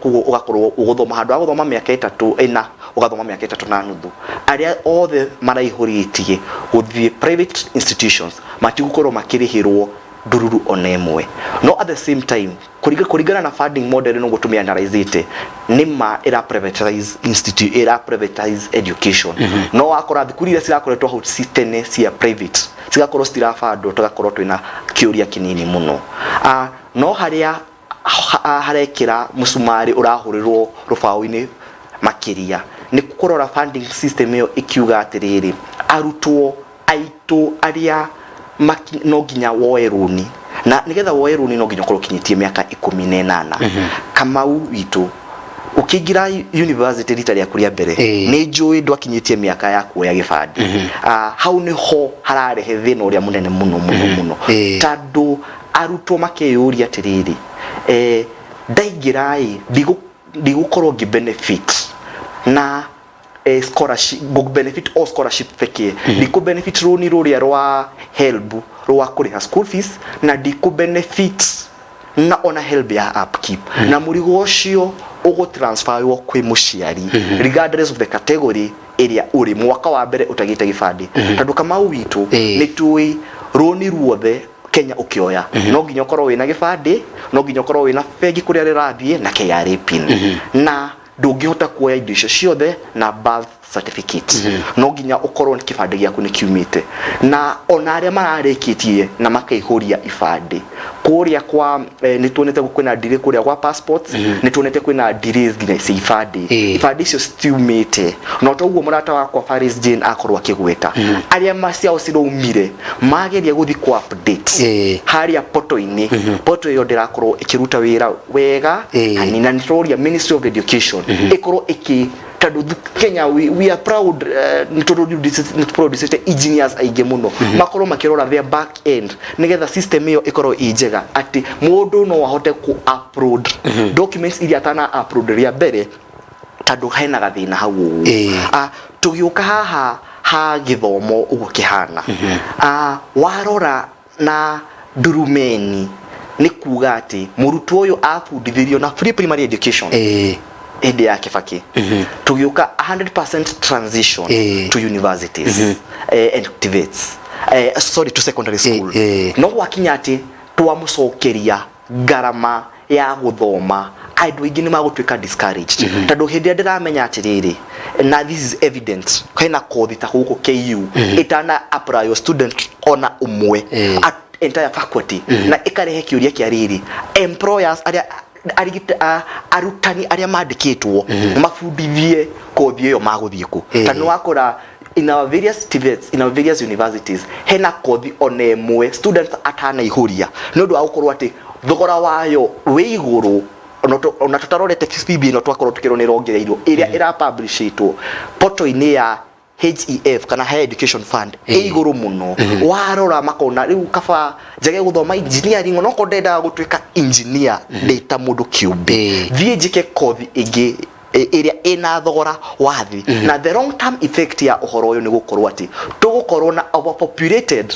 Koguo ũgakorwo ũgũthoma, handũ ha gũthoma mĩaka 3 ĩna, ũgathoma mĩaka 3.5. Arĩa othe maraihũrĩtie gũthiĩ private institutions matigũkorwo makĩrĩhĩrwo ndururu ona ĩmwe. No at the same time, kũringana na funding model ĩno gũtũmĩa analyzĩte, nĩ ma ĩra privatize institute, ĩra privatize education. No wakora thukuru iria cirakoretwo hau ci tene cia private cigakorwo citirabandwo, tũgakorwo twĩna kĩũria kĩnini mũno. No harĩa harekĩra mũcumarĩ ũrahũrĩrwo rũbaũ-inĩ makĩria nĩ kũrora funding system ĩyo ĩkiuga atĩrĩrĩ, arutwo aitũ arĩa no nginya woe rũni, na nĩgetha woe rũni no nginya ũkorwo ũkinyĩtie mĩaka 18. Kamau witũ, ũkĩingĩra university rita rĩaku rĩa mbere, nĩ njũĩ ndwakinyĩtie mĩaka ya kuoya gĩbandĩ. Hau nĩho hararehe thĩna ũrĩa mũnene mũno mũno mũno, tondũ arutwo makeyũria atĩrĩrĩ, ndaingĩra ĩ, ndigũkorwo ngĩ benefit na scholarship, ngũ benefit o scholarship pekee, ndikũ benefit rũni rũrĩa rwa HELB rwa kũrĩha school fees, na ndikũ benefit na ona HELB ya upkeep, na mũrigo ũcio ũgũ transferwo kwĩ mũciari regardless of the category ĩrĩa ũrĩ mwaka wa mbere ũtagĩte gĩbandĩ. Tondũ Kamau witũ, nĩ tũĩ rũni ruothe Kenya ũkĩoya no nginya ũkorwo wĩna gĩbandĩ, no nginya ũkorwo wĩna bengi kũrĩa rĩrathiĩ na KRA PIN, na ndũngĩhota kuoya indo icio ciothe na birth certificate. No nginya ũkorwo kĩbandĩ gĩaku nĩ kiumĩte. Na ona arĩa mararĩkĩtie na makaihũria ibandĩ kũrĩa kwa, nĩ tuonete kwĩna delay kũrĩa kwa passports, nĩ tuonete kwĩna delays nginya cia ibandĩ. Ibandĩ icio citiumĩte. Na toguo mũrata wakwa Faris Jane akorwo akĩgweta, arĩa ciao ciraumire mageria gũthiĩ ku update harĩa poto-inĩ, poto ĩyo ndĩrakorwo ĩkĩruta wĩra wega. Hanini na nĩtũroria Ministry of Education ĩkorwo ĩkĩ, tondũ Kenya we are proud, nĩ tũproducĩte engineers aingĩ mũno, makorwo makĩrora their back end nĩgetha system ĩyo ĩkorwo ĩ njega atĩ mũndũ no ahote ku upload documents iria atana upload rĩa mbere, tondũ hena gathĩna hau ũguo. Tũgĩũka haha ha gĩthomo ũguo kĩhana, warora na ndurumeni nĩ kuga atĩ mũrutwo ũyũ abundithirio na free primary education hĩndĩ ya Kibaki, tũgĩũka 100% transition to universities and TVETs, sorry, to secondary school. No gwakinya atĩ twamũcokeria ngarama ya gũthoma, andũ aingĩ nĩ magũtuĩka discouraged, tondũ hĩndĩ ĩrĩa ndĩramenya atĩrĩrĩ, Na this is evident, hena kothi ta gũkũ KU ĩtana apply student ona ũmwe at entire faculty, na ĩkarehe kĩũria kĩa rĩrĩ, employers arĩa arutani arĩa mandĩkĩtwo mabundithie kothi ĩyo magũthiĩ kũ? Ta nĩ wakora in our various TVETs, in our various universities, hena kothi ona ĩmwe students atanaihũria nĩ ũndũ wa gũkorwo atĩ thogora wayo wĩ igũrũ. Ona tũtarorete CB ĩno, twakorwo tukĩrwo nĩ ĩrongereirwo ĩrĩa ĩrapublishĩtwo portal-inĩ ya HEF kana Higher Education Fund ĩ igũrũ mũno. Warora makona rĩu kaba njage gũthoma engineering, onokorwo ndendaga gũtuĩka engineer ndĩ ta mũndũ kĩũmbe, thiĩ njĩke kothi ĩngĩ ĩrĩa ĩna thogora wa thĩ. Na the long term effect ya ũhoro ũyũ nĩ gũkorwo atĩ tũgũkorwo na overpopulated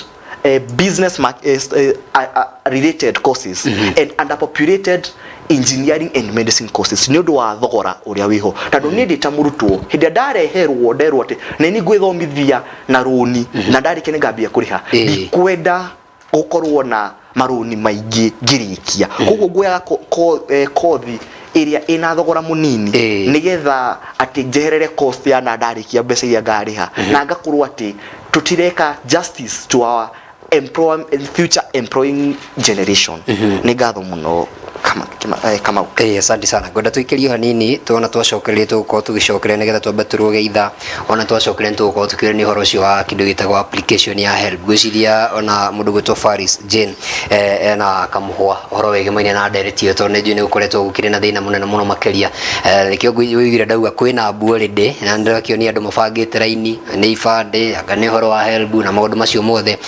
business related courses and underpopulated engineering and medicine courses nĩ ũndũ wa thogora ũrĩa wĩho. Tondũ niĩ ndĩ ta mũrutwo, hĩndĩ ĩrĩa ndareherwo nderwo atĩ nĩ niĩ ngwĩthomithia na rũni na ndarĩkia nĩ ngambia kũrĩha, ndikwenda gũkorwo na marũni maingĩ ngĩrĩkia. Koguo nguoyaga kothi ĩrĩa ĩna thogora mũnini nĩgetha atĩ njeherere cost ya na ndarĩkia mbeca iria ngarĩha, na ngakorwo atĩ tũtireka justice to our future employing generation. Nĩ ngatho mũno, Kamau. Asante sana. Ngwenda tũikĩrie hanini, tuona twacokereria tũgũkorwo tũgĩcokeria nĩgetha twambe tũrũge ithaa. Ona twacokeria nĩ tũgũkorwo tũkĩũria nĩ ũhoro ũcio wa kĩndũ gĩtagwo application ya HELB. Ngwĩciria ona mũndũ gwĩtwo Faris Jane ena kamũhwa ũhoro wĩgemaine na ndereti ĩyo, tondũ nĩ njũĩ nĩ gũkoretwo gũkĩrĩ na thĩna mũnene mũno makĩria. Nĩkĩo wĩiguire ndauga kwĩna mbu already, na ndĩrakĩonia andũ mabangĩte raini nĩ ibandĩ, anga nĩ ũhoro wa HELB na maũndũ macio mothe.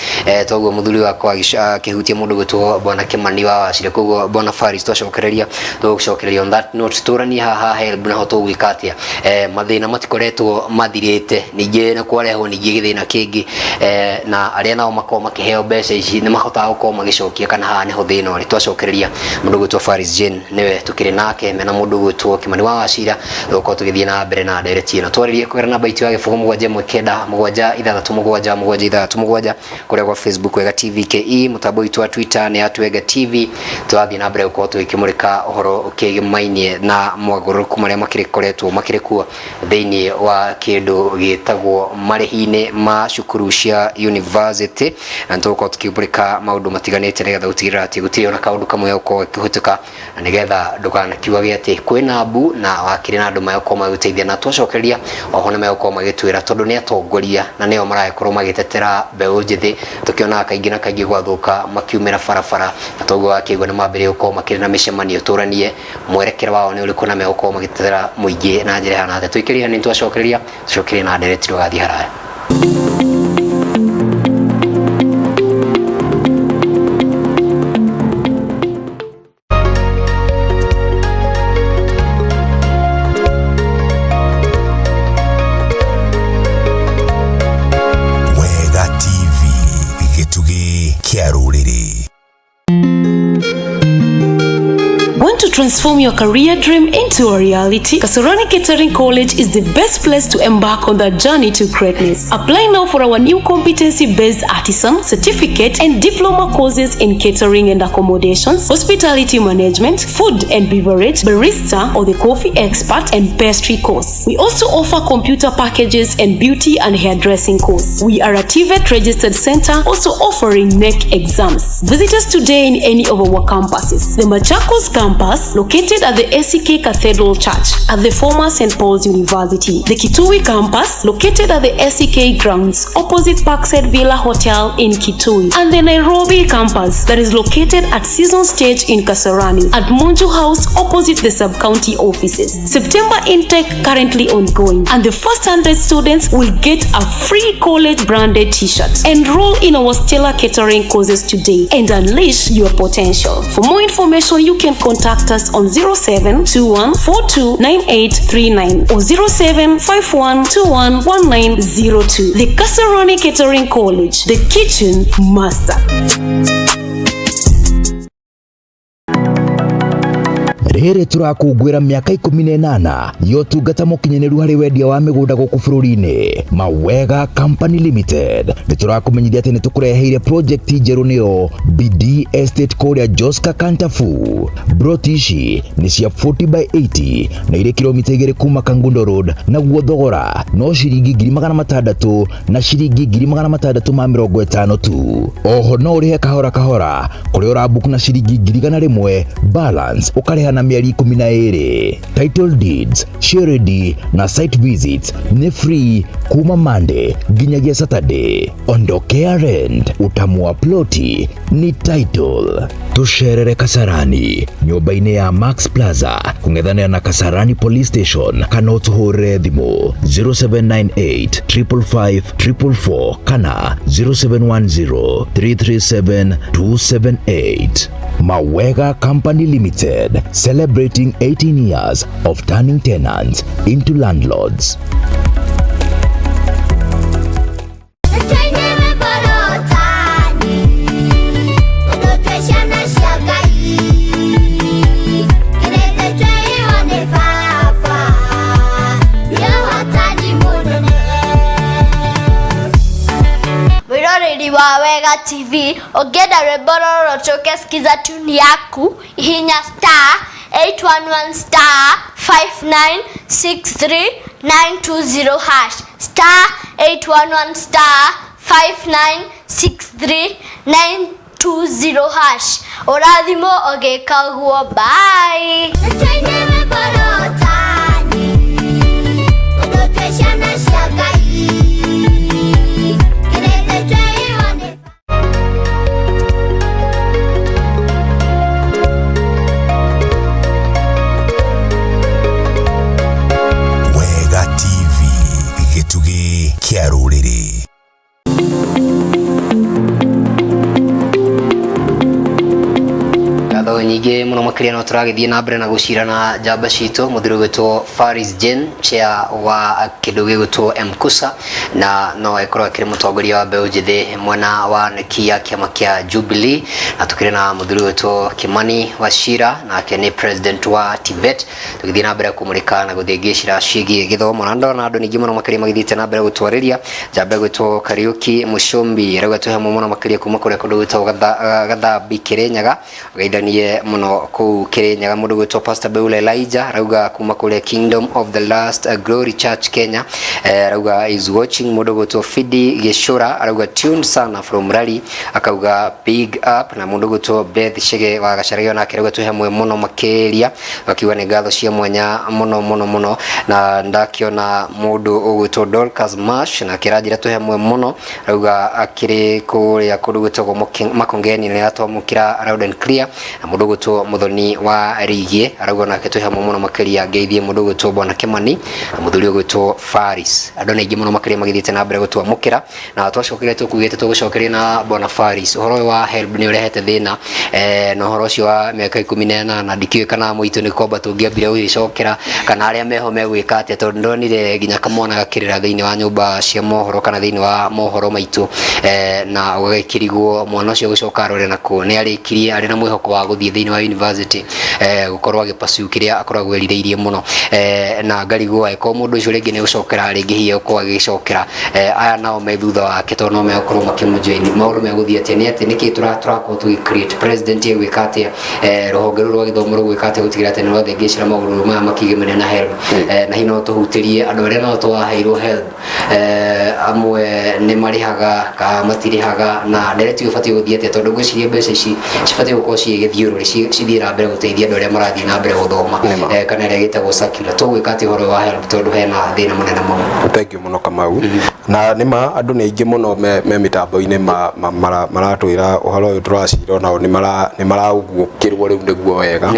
Toguo mũthuri wakwa akĩhutia mũndũ gwĩtwo Bwana Kimani wa Wachira. Koguo Bwana Faris, twacokereria tũgũcokereria on that note, tũranie haha HELB naho tũgwĩka atĩa? Mathĩna matikoretwo mathirĩte, ningĩ nĩ kwarehwo ningĩ gĩthĩna kĩngĩ, na arĩa nao makorwo makĩheo mbeca ici nĩ mahotaga gũkorwo magĩcokia, kana haha nĩho thĩna ũrĩ? Twacokereria, mũndũ gwĩtwo Faris Jane nĩwe tũkĩrĩ nake mena mũndũ gwĩtwo Kimani wa Wachira, tũgũkorwo tũgĩthiĩ na mbere na ndereti ĩno. Twarĩrie kũgerera namba itũ ya 0719767767 kũrĩa gwa Facebook Wega TV KE, mũtambo witũ wa Twitter nĩ at Wega TV. Tũrathiĩ na mbere gũkorwo tũgĩkĩmũrĩka ũhoro ũkĩgĩmainie na mogarũrũku marĩa makĩrĩkoretwo makĩrĩ kuo thĩinĩ wa kĩndũ gĩtagwo marĩhi-inĩ ma cukuru cia university, na nĩtũgũkorwo tũkĩmũrĩka maũndũ matiganĩte nĩgetha gũtigĩrĩra atĩ gũtirĩ ona kaũndũ kamwe gũkorwo gakĩhĩtũka, na nĩgetha ndũkanakiuage atĩ kwĩna mbu na wakĩrĩ na andũ megũkorwo magĩgũteithia. Na twacokereria oho nĩ megũkorwo magĩtwĩra, tondũ nĩ atongoria na nĩo maragĩkorwo magĩtetera mbeũ njĩthĩ, tũkĩonaga kaingĩ na kaingĩ gwathũka makiumĩra barabara, na toguo wakĩigua nĩ mambĩrĩria gũkorwo makĩrĩ na mĩcemanio. Tũranie mwerekero wao nĩ ũrĩkũ na megũkorwo magĩtetera mũingĩ na njĩra ĩhana atĩa. Tũikĩrie hanini, twacokereria tũcokerie na ndereti, ndũgathiĩ haraya. Wega TV, gĩtugĩ kĩa rũrĩrĩ. Want to transform your career dream into a reality? Kasarani Catering College is the best place to embark on that journey to greatness. Apply now for our new competency-based artisan, certificate, and diploma courses in catering and accommodations, hospitality management, food and beverage, barista or the coffee expert, and pastry course. We also offer computer packages and beauty and hairdressing course. We are a TVET registered center, also offering NEC exams. Visit us today in any of our campuses. The Machakos campus, located at the ACK Cathedral Church at the former St. Paul's University. The Kitui campus, located at the ACK grounds opposite Parkside Villa Hotel in Kitui. And the Nairobi campus, that is located at Season Stage in Kasarani at Monju House opposite the sub-county offices. September intake currently ongoing, and the first 100 students will get a free college branded t-shirt. Enroll in our stellar catering courses today and unleash your potential. For more information, you can contact us on 0721429839 or 0751211902. The Kasarani Catering College, the kitchen master. Rĩrĩ tũrakũngũĩra mĩaka 18 ya ũtungata mũkinyanĩru harĩ wendia wa mĩgũnda gũkũ bũrũri-inĩ. Mawega Company Limited nĩ tũrakũmenyithia atĩ nĩ tũkũreheire project njerũ, nĩyo BD Estate kũrĩa Joska Kantafu. Broti ici nĩ cia 40 by 80 na irĩ kilomita 2 kuma Kangundo Road, naguo thogora no ciringi 600,000 na ciringi 650,000 tu. Oho no ũrĩhe kahora kahora kũrĩa ũrabuku na ciringi 100,000, balance ũkarĩha na mĩeri 12. Title deeds, surety na site visits nĩ free kuma Monday nginyagia Saturday. Ondokea rent, utamu wa ploti ni title. Tucerere Kasarani nyũmba-inĩ ya Max Plaza kũng'ethanĩra na Kasarani Police Station, kana ũtũhũrĩre thimũ 0798 555 444 kana 0710 337 278. Mawega Company Limited, celebrating 18 years of turning tenants into landlords. Mwiroreri wa Wega TV, ũngĩenda rwĩmbo rũrũ rũcoke skiza tune yaku, hihinya star 811 star 5963920 hash, star 811 star 5963920 hash. Ũrathimwo ũgĩka ũguo. Bye. Wega TV, gĩtugĩ kĩa rũrĩrĩ. Ngatho nyingĩ mũno makĩria. No tũragĩthiĩ na mbere na gũcirana njamba citũ, mũthuri ũgwĩtwo Faris Jane, chair wa kĩndũ gĩgwĩtwo MKUSA, na no ĩkorwo akĩrĩ mũtongoria wa mbeũ njĩthĩ mwena wa neki ya kĩama kĩa Jubilee, na tũkĩrĩ na mũthuri ũgwĩtwo Kimani Wachira, nake nĩ president wa TVET, tũgĩthiĩ na mbere kũmũrĩka na gũthĩngĩcira ciĩgiĩ gĩthomo. Na ndona andũ ningĩ mũno makĩria magĩthiĩte na mbere gũtwarĩria njamba ĩgwĩtwo Kariuki Mucumbi, arauga twĩ hamwe mũno makĩria kuma kũrĩa kũndũ gwĩtagwo Gathambi, Kirinyaga, geithanie mũno kũu Kirinyaga. Mũndũ gwĩtwo Pastor Beula Elijah arauga kuma kũrĩa Kingdom of the Last Glory Church Kenya, arauga is watching. Mũndũ gwĩtwo Fidi Gĩcũra arauga tuned sana from Rally, akauga big up. Na mũndũ gwĩtwo Beth Shege wa Gacharagio nake arauga twĩ hamwe mũno makĩria, akiuga nĩ ngatho cia mwanya mũno mũno mũno. Na ndakiona mũndũ ũgwĩtwo Dorcas Marsh nake aranjĩra twĩ hamwe mũno, arauga akĩrĩ kũrĩa kũndũ gwĩtagwo Makongeni na nĩaratwamũkĩra loud and clear. Na mũndũ ũgwĩtwo Muthoni wa Rigie arauga nake twĩ hamwe mũno makĩria. Ngeithie mũndũ ũgwĩtwo Bwana Kimani na mũthuri ũgwĩtwo Faris. Andũ nĩ aingĩ mũno makĩria magĩthiĩte na mbere gũtwamũkĩra, na twacokire tũkugĩte tũgũcokeria na Bwana Faris. Ũhoro ũyũ wa HELB nĩ ũrehete thĩna, na ũhoro ũcio wa mĩaka 18, ndikĩũĩ kana mũitũ nĩ kwamba tũngĩambire gũgĩcokera kana arĩa meho megwĩka atĩa, tondũ ndonire nginya kamwana gakĩrĩra thĩinĩ wa nyũmba cia mohoro kana thĩinĩ wa mohoro maitũ, na ũgagĩkĩrigwo mwana ũcio gũcoka arore nakũ. Nĩ arĩkirie arĩ na mwĩhoko wa gũthiĩ thĩinĩ wa university, gũkorwo agĩpursue kĩrĩa akoragwo erirĩirie mũno, na ngarigwo angĩkorwo mũndũ ũcio rĩngĩ nĩ gũcokera rĩngĩ hihi gũkorwo agĩcokera, aya nao me thutha wake, tondũ no megũkorwo makĩmũjoin, maũndũ megũthiĩ atĩa? Nĩ atĩ nĩkĩ tũrakorwo tũgĩ create president egwĩka atĩa, rũhonge rũrũ rwa gĩthomo rũgwĩka atĩa gũtigĩrĩra atĩ nĩ rwathengecera maũndũ maya makĩgemania na HELB? Na hihi no tũhutĩrie andũ arĩa no twaheirwo HELB, amwe nĩ marĩhaga kana matirĩhaga, na ndereti ĩyo ĩbatiĩ gũthiĩ atĩa? Tondũ ngwĩciria mbeca ici cibatiĩ gũkorwo ciĩ gĩthiũrũrĩ, cithiĩ na mbere gũteithia andũ arĩa marathiĩ na mbere gũthoma, kana ĩrĩa ĩgĩtagwo circular. Tũgwĩka atĩa ũhoro wa HELB, tondũ hena thĩna mũnene mũno? Thank you mũno, Kamau. Na nĩ ma andũ nĩ aingĩ mũno me mĩtambo-inĩ maratwĩra ũhoro ũyũ tũracira onao nĩ maraũguũkĩrwo rĩu nĩguo wega.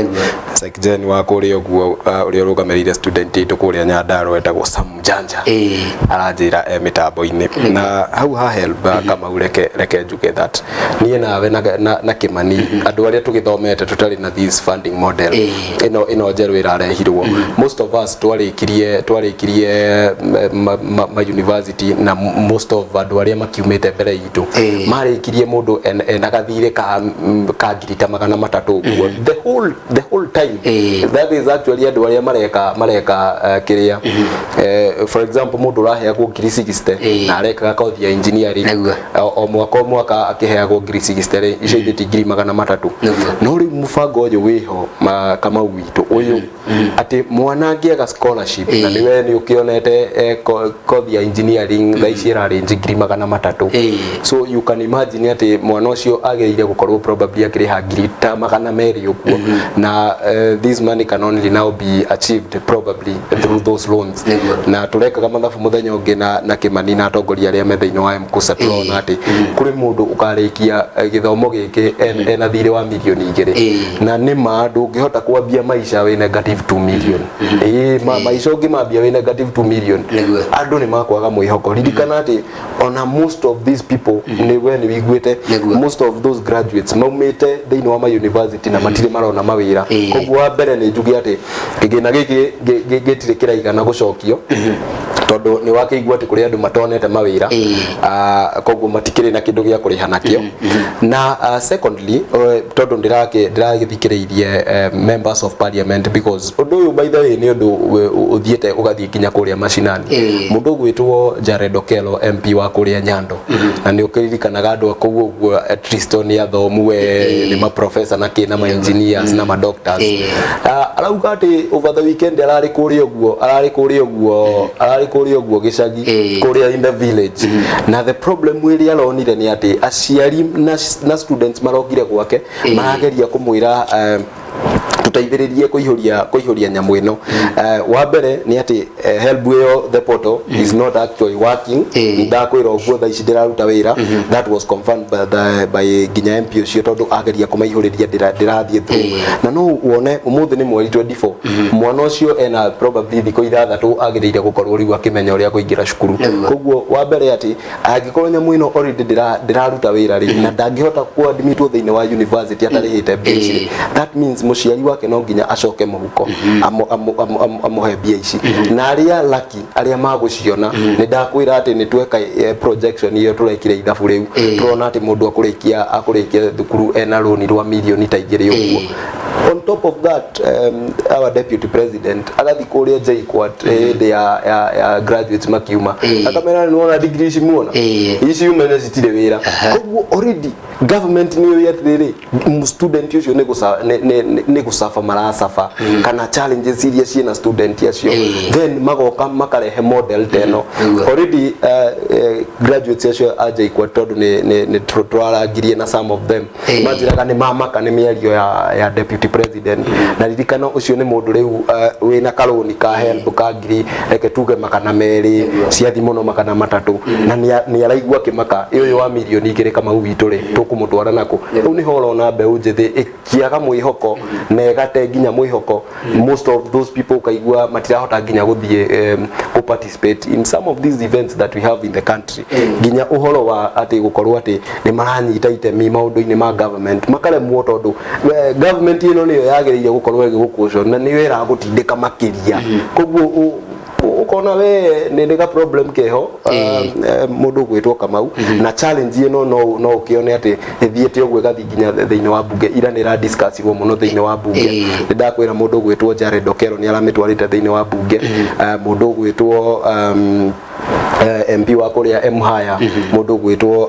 Secgen wa kũrĩa ũguo, ũrĩa ũrũgamĩrĩire student itũ kũrĩa Nyandarua etagwo Sam Janja, aranjĩra e mĩtambo-inĩ. Na hau ha HELB, Kamau, reke njuge that niĩ nawe na Kimani, andũ arĩa tũgĩthomete Tũthomete tũtarĩ na this funding model ĩno njerũ ĩrarehirwo. Most of us twarĩkirie ma university, na most of andũ arĩa makiumĩte mbere itũ marĩkirie mũndũ ena gathirĩ ka ngiri ta 300 ũguo the whole time. That is actually andũ arĩa mareka kĩrĩa, for example, mũndũ ũraheagwo ngiri 60 na arekaga kothi ya engineering, o mwaka akĩheagwo ngiri 60 rĩ, icio ithe ti ngiri 300. No rĩu mũbango ũyũ wĩho Kamau witũ ũyũ atĩ mwana angĩaga scholarship, na nĩwe nĩ ũkĩonete, kothi ya engineering thaa ici ĩrarĩnji ngiri 300. So you can imagine atĩ mwana ũcio agĩrĩire gũkorwo probably akĩrĩha ngiri ta 200 ũguo, na this money can only now be achieved probably through those loans. Na tũrekaga mathabu mũthenya ũngĩ na Kĩmani na atongoria arĩa me thĩinĩ wa MKUSA, tũrona atĩ kũrĩ mũndũ ũkarĩkia gĩthomo gĩkĩ ena thirĩ wa mirioni 2. Na nĩ ma ndũngĩhota kwambia maica wĩ negative 2 million. Ĩĩ, maica ũngĩmambia wĩ negative 2 million, andũ nĩ makwaga mwĩhoko. Ririkana atĩ ona most of these people, nĩ we nĩ wiguĩte, most of those graduates maumĩte thĩinĩ wa ma university na matirĩ marona mawĩra. Koguo wa mbere nĩ njuge atĩ kĩgĩna gĩkĩ gĩtirĩ kĩraigana gũcokio, tondũ nĩ wakĩigua atĩ kũrĩ andũ matonete mawĩra. Koguo matikĩrĩ na kĩndũ gĩa kũrĩha nakĩo. Na secondly, tondũ ndĩragĩthikĩrĩirie members of parliament, because ũndũ ũyũ, by the way, nĩ ũndũ ũthiĩte ũgathiĩ nginya kũrĩa macinani. Mũndũ ũgwĩtwo Jared Okello, MP wa kũrĩa Nyando, na nĩ ũkĩririkanaga andũ a kũu ũguo at least nĩ athomu we, nĩ maprofessor na kĩ na ma engineers na ma doctors. Arauga atĩ over the weekend ararĩ kũrĩa ũguo gĩcagi, kũrĩa in the village, na the problem ĩrĩa aronire nĩ atĩ aciari na students marokire gwake marageria kũmwĩra, tũteithĩrĩrie kũihũria nyamũ ĩno. Wa mbere nĩ atĩ HELB ĩyo, the portal is not actually working. Ndakwĩra ũguo, thaa ici ndĩraruta wĩra. That was confirmed by nginya MP ũcio, tondũ ageria kũmaihũrĩria ndĩrathiĩ through. Na no wone ũmũthĩ nĩ mweri 24, mwana ũcio ena probably thikũ 6 agĩrĩire gũkorwo rĩu akĩmenya ũrĩa kũingĩra cukuru. Koguo wa mbere atĩ angĩkorwo nyamũ ĩno already ndĩraruta wĩra rĩ, na ndangĩhota kũadmitwo thĩinĩ wa university atarĩhĩte mbia ici rĩ, that means mũciari wake no nginya acoke mũhuko amũhe mbia ici. Na arĩa lucky arĩa magũciona, nĩ ndakwĩra atĩ nĩ tweka projection iyo tũrekire ithabu rĩu, tũrona atĩ mũndũ akũrĩkia thukuru ena rũni rwa mirioni ta 2 ũguo. On top of that, our deputy president agathiĩ kũrĩa JKUAT hĩndĩ ya graduates makiuma, akamera, nĩ wona degree ici muona ici umenye citirĩ wĩra. Koguo already government nĩ yũĩ atĩrĩrĩ, student ũcio nĩ gũcafa maracafa kana challenges iria ciĩna student acio, then magoka makarehe model ta ĩno. Already graduates acio a JKUAT, tondũ nĩ tũrarangirie na some of them, manjĩraga nĩ mamaka nĩ mĩario ya deputy president. Na ririkana ũcio nĩ mũndũ rĩu wĩna karũni ka HELB ka ngiri, reke tuge 200, ciathi mũno 300, na nĩ araigua akĩmaka ũyũ wa mirioni 2 Kamau witũ rĩ, tũkũmũtwara nakũ? Rĩu nĩho ũrona mbeũ njĩthĩ ĩkĩaga mwĩhoko na ĩgate nginya mwĩhoko. Most of those people ũkaigua matirahota nginya gũthiĩ kũ participate in some of these events that we have in the country, nginya ũhoro wa atĩ gũkorwo atĩ nĩ maranyita itemi maũndũ-inĩ ma government makaremwo, tondũ government ĩno nĩyo yagĩrĩire gũkorwo ĩgĩgũkũco na nĩyo ĩragũtindĩka makĩria. Koguo ũkona we nĩ ga problem keho, mũndũ ũgwĩtwo Kamau, na challenge ĩno no ũkĩone atĩ ĩthiĩte ũguo ĩgathiĩ nginya thĩinĩ wa bunge. Ira nĩ ĩradiscussirwo mũno thĩinĩ wa bunge. Nĩ ndakwĩra mũndũ ũgwĩtwo Jared Okello nĩ aramĩtwarĩte thĩinĩ wa bunge. Mũndũ ũgwĩtwo MP wa kũrĩa Emuhaya, mũndũ ũgwĩtwo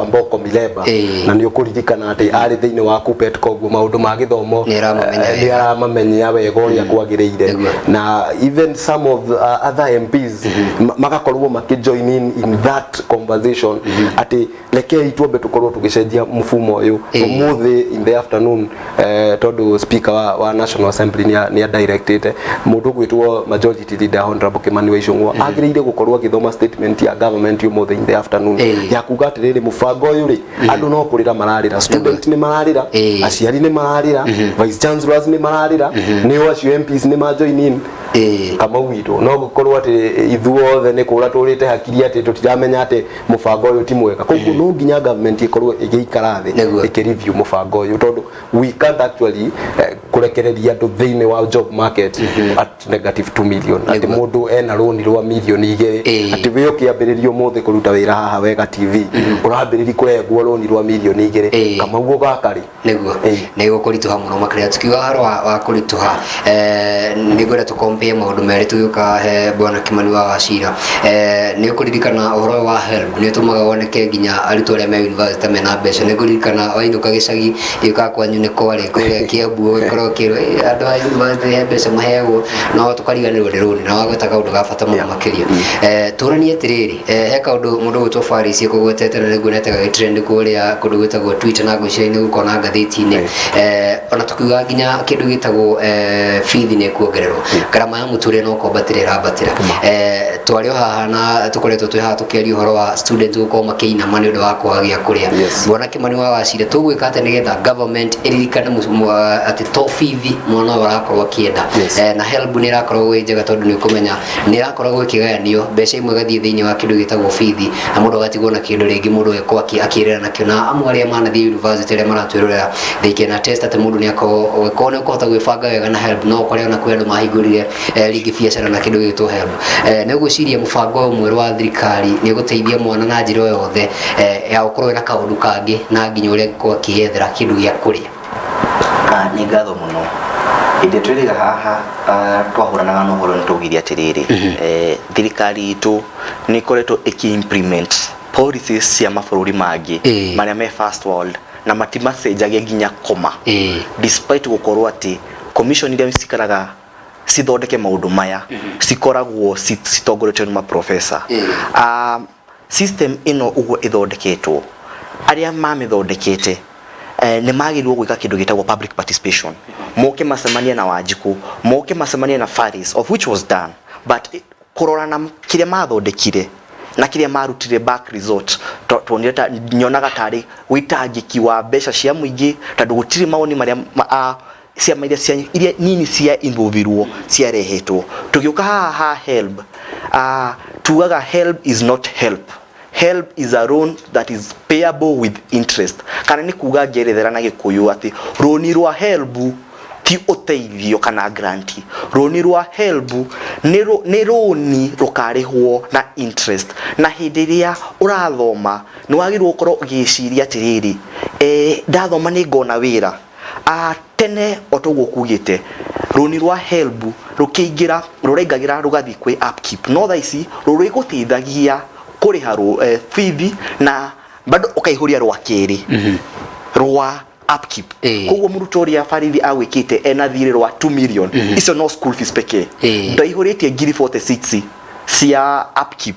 Amboko Milemba, na nĩ ũkũririkana atĩ arĩ thĩinĩ wa KUPPET, koguo maũndũ ma gĩthomo Nĩ aramamenya nĩ wega. aramamenya wega ũrĩa kwagĩrĩire. Na even some of other MPs magakorwo makĩjoin in that conversation atĩ rekei twambe tũkorwo tũgĩcenjia mfumo ũyũ. Ũmũthĩ in the afternoon, tondũ speaker wa National Assembly nĩ directĩte mũndũ ũgwĩtwo majority leader Honorable Kimani wa Ichung'wa agĩrĩire agĩrĩire gũkorwo agĩthoma statement ya government ũmũthĩ in the afternoon ya kuga atĩrĩrĩ, mũbango ũyũ rĩ, andũ no kũrĩra mararĩra, student nĩ mararĩra, aciari nĩ mararĩra, vice chancellors nĩ mararĩra, nĩo acio MPs nĩ ma join in. Kamau witũ, no gũkorwo atĩ ithuothe nĩ kũra tũrĩte hakiri atĩ tũtiramenya atĩ mũbango ũyũ ti mwega. Koguo no nginya government ĩkorwo ĩgĩikara thĩ ĩkĩ review mũbango ũyũ, tondũ we can't actually kũrekereria andũ thĩinĩ wa job market at negative 2 million, atĩ mũndũ ena rũni rwa mirioni 2, atĩ we ũkĩambĩrĩria ũmũthĩ kũruta wĩra haha Wega TV ũrambĩrĩria kũrengwo rũni rwa mirioni 2. Kamau, gaka rĩ? Nĩguo nĩ gũkũritũha mũno makĩria. Tukiuga ũhoro wa kũritũha, nĩ ngwenda tũkompare maũndũ merĩ. Tũgĩũka he bwana Kimani wa Wachira, nĩ ũkũririkana ũhoro ũyũ wa HELB nĩ ũtũmaga woneke nginya arutwo arĩa me university mena mbeca. Nĩ ngũririkana wainũka gĩcagi gĩũkaga kwanyu nĩ kwarĩ kũrĩa Kiambu, ũgĩkorwo ũkĩrwo, "Eh, andũ a university he mbeca maheagwo," no tũkariganĩrwo nĩ rũni. Na wagweta kaũndũ ga bata mũno makĩria. Tũranie atĩrĩrĩ, he kaũndũ mũndũ gwĩtwo Faris ekũgwetete na nĩguonete gagĩtrend kũrĩa kũndũ gwĩtagwo Twitter na ngwĩciria nĩ gũkona ngathĩti-inĩ. Ona tukiuga nginya kĩndũ gĩtagwo bithi nĩ kuongererwo, ngarama ya mũtũrĩre no kwambatĩra ĩrambatĩra. Twarĩ o haha na tũkoretwo twĩ haha tũkĩaria ũhoro wa student gũkorwo makĩinama nĩ ũndũ wa kwaga gĩa kũrĩa. Bwana Kimani wa Wachira, tũgwĩka atĩa nĩgetha government ĩririkane atĩ to bithi mwana ũyũ arakorwo akĩenda? Na HELB nĩ ĩrakorwo ĩ njega tondũ nĩ ũkũmenya nĩ ĩrakoragwo ĩkĩgayanio mbeca imwe igathiĩ thĩinĩ wa kĩndũ gĩtagwo bithi na mũndũ agatigwo na kĩndũ rĩngĩ mũndũ agĩkorwo akĩrera nakĩo. Na amwe arĩa manathiĩ university arĩa maratwĩrorera, they can attest atĩ mũndũ nĩ akorwo ũgĩkorwo nĩ ũkũhota gwĩbanga wega na HELB, no ũkore ona kwĩ andũ mahingũrire rĩngĩ biacara na kĩndũ gĩgĩtwo HELB. Nĩ ũgwĩciria mũbango ũyũ mwerũ wa thirikari nĩ ũgũteithia mwana na njĩra o yothe ya gũkorwo ĩna kaũndũ kangĩ na nginya ũrĩa angĩkorwo akĩyethera kĩndũ gĩa kũrĩa? Ah, nĩ ngatho mũno. Hĩndĩ twĩrĩga haha, twahũranaga na ũhoro, nĩ twaugire atĩrĩrĩ, thirikari itũ nĩ ĩkoretwo ĩkĩ implement policies cia mabũrũri mangĩ marĩa me first world na matimacenjagia nginya koma, despite gũkorwo atĩ commission iria cikaraga cithondeke maũndũ maya cikoragwo citongoretio nĩ maprofesa. System ĩno ũguo ĩthondeketwo, arĩa mamĩthondekete nĩ magĩrĩirwo gwĩka kĩndũ gĩtagwo public participation, moke macemanie na Wanjikũ, moke macemanie na Faris, of which was done, but kũrora na kĩrĩa mathondekire na kĩrĩa marutire back result, tuonire ta nyonaga tarĩ wĩtangĩki wa mbeca cia mũingĩ, tondũ gũtirĩ mawoni marĩa ciama iria cia iria nini cia involvirwo ciarehetwo. Tũgĩũka haha ha HELB, tugaga HELB is not help. HELB is a loan that is payable with interest, kana nĩ kuga ngerethera na Gĩkũyũ atĩ rũni rwa HELB ti ũteithio kana grant. Rũni rwa HELB nĩ rũni rũkarĩhwo na interest, na hĩndĩ ĩrĩa ũrathoma nĩ wagĩrĩirwo gũkorwo ũgĩciria atĩrĩrĩ, ndathoma nĩ ngona wĩra. Tene o toguo kugĩte, rũni rwa HELB rũkĩingĩra rũraingagĩra rũgathiĩ kwĩ upkeep, no thaa ici rũrĩgũteithagia kũrĩha bithi na bado ũkaihũria rwa kerĩ rwa upkeep. Koguo mũrutwo ũrĩa barithi agwĩkĩte ena thirĩ rwa 2 million, icio no school fees pekee, ndaihũrĩtie ngiri 46 cia upkeep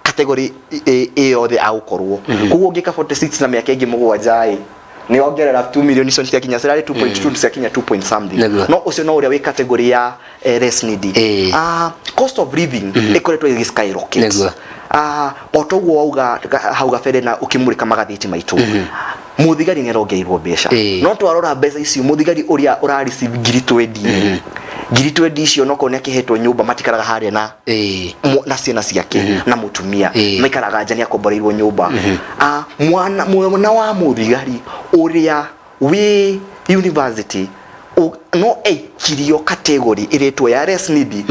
category ĩ yothe agũkorwo. Koguo ũngĩka 46 na mĩaka ĩngĩ 7 ĩ nĩ ongerera 2 million, icio ciakinya cirarĩ 2.2 ciakinya 2 point something. No ũcio no ũrĩa wĩ category ya less needy. Cost of living ĩkoretwo ĩgĩ skyrocket. O toguo wauga hau gabere na ũkĩmũrĩka magathĩti maitũ, mũthigari nĩ arongereirwo mbeca, no twarora mbeca icio, mũthigari ũrĩa ũra receive ngiri twendi, ngiri twendi icio nokorwo nĩ akĩhetwo nyũmba matikaraga harĩa na na ciana ciake na mũtumia, maikaraga nja, nĩ akomboreirwo nyũmba. Mwana wa mũthigari ũrĩa wĩ university no aikirio category ĩrĩtwo ya less needy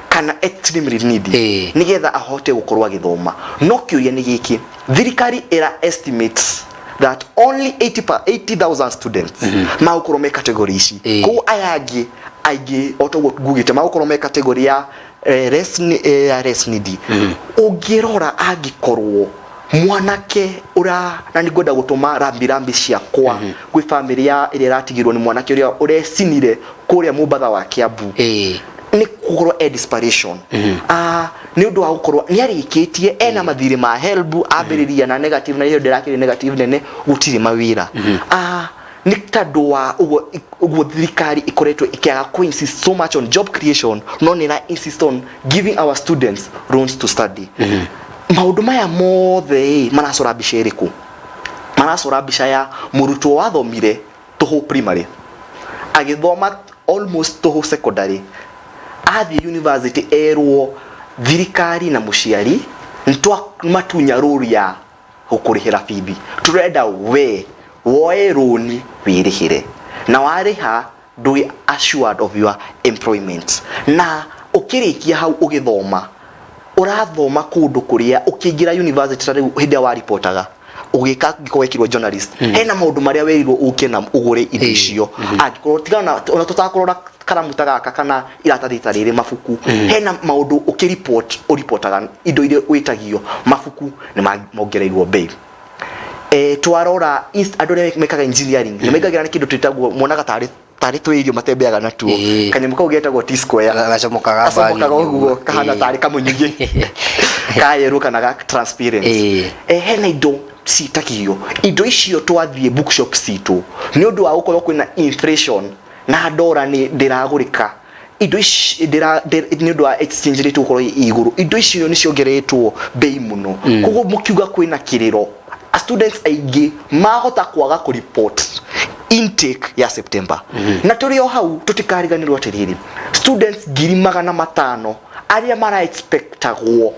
kana extremely needy nigetha ahote gũkorwo agĩthoma. No kĩũria nĩ gĩkĩ, thirikari ĩra estimates that only 80,000 students magũkorwo me category ici. Koguo aya angĩ aingĩ, o toguo ngugĩte, magũkorwo me category ya ya less needy. Ũngĩrora angĩkorwo mwanake ura, na nĩ ngwenda gũtũma rambi rambi ciakwa kwĩ famĩlĩ ya ĩrĩa ĩratigirwo nĩ mwanake ũrĩa ũrecinire kũrĩa Mũmbatha wa Kiambu, nĩ gũkorwo e desperation, nĩ ũndũ wa gũkorwo nĩ arĩkĩtie ena mathirĩ ma HELB, ambĩrĩria na negative na ĩyo ndĩrakĩrĩ negative nene, gũtirĩ mawĩra. Nĩ tondũ wa ũguo ũguo thirikari ĩkoretwo ĩkĩaga kũ insist so much on job creation, no nĩ ĩra insist on giving our students loans to study. Maũndũ maya mothe ĩ maracora mbica ĩrĩkũ? Maracora mbica ya mũrutwo wathomire tũhũ primary, agĩthoma almost tũhũ secondary, athiĩ university erwo thirikari na mũciari nĩtwamatunya rũri ya gũkũrĩhĩra bithi, tũrenda we woe rũni wĩrĩhĩre, na warĩha ndũĩ assured of your employment. Na ũkĩrĩkia hau ũgĩthoma, ũrathoma kũndũ kũrĩa ũkĩingĩra university, ta rĩu hĩndĩ ĩrĩa waripotaga ũgĩka, angĩkorwo wekirwo journalist, hena maũndũ marĩa werirwo ũke na ũgũre indo icio, angĩkorwo tiga ona tũtakũrora karamu ta gaka kana iratathi ta rĩrĩ, mabuku, hena maũndũ ũkĩreport ũripotaga indo iria wĩtagio, mabuku nĩ mongereirwo bei. Twarora andũ arĩa mekaga engineering nĩ maingagĩra nĩ kĩndũ twĩtagwo, monaga tarĩ twĩ irio matembeaga natuo, kanyamũ kau getagwo T-square. Gacomokaga. Gacomokaga. Bagi-inĩ. Ũguo kahana tarĩ kamunyugi ka yellow kana ga transparent. Hena indo citagio, indo icio twathiĩ bookshop citũ, nĩ ũndũ wa gũkorwo kwĩna inflation na ndora nĩ ndĩragũrĩka, indo ici nĩ ũndũ wa exchange rate gũkorwo ĩ igũrũ, indo icio nĩ ciongereretwo bei mũno. Koguo mũkiuga kwĩna kĩrĩro, students aingĩ mahota kwaga kũ report intake ya September. Na tũrĩ o hau, tũtikariganĩrwo atĩrĩrĩ, students 500,000 arĩa mara expectagwo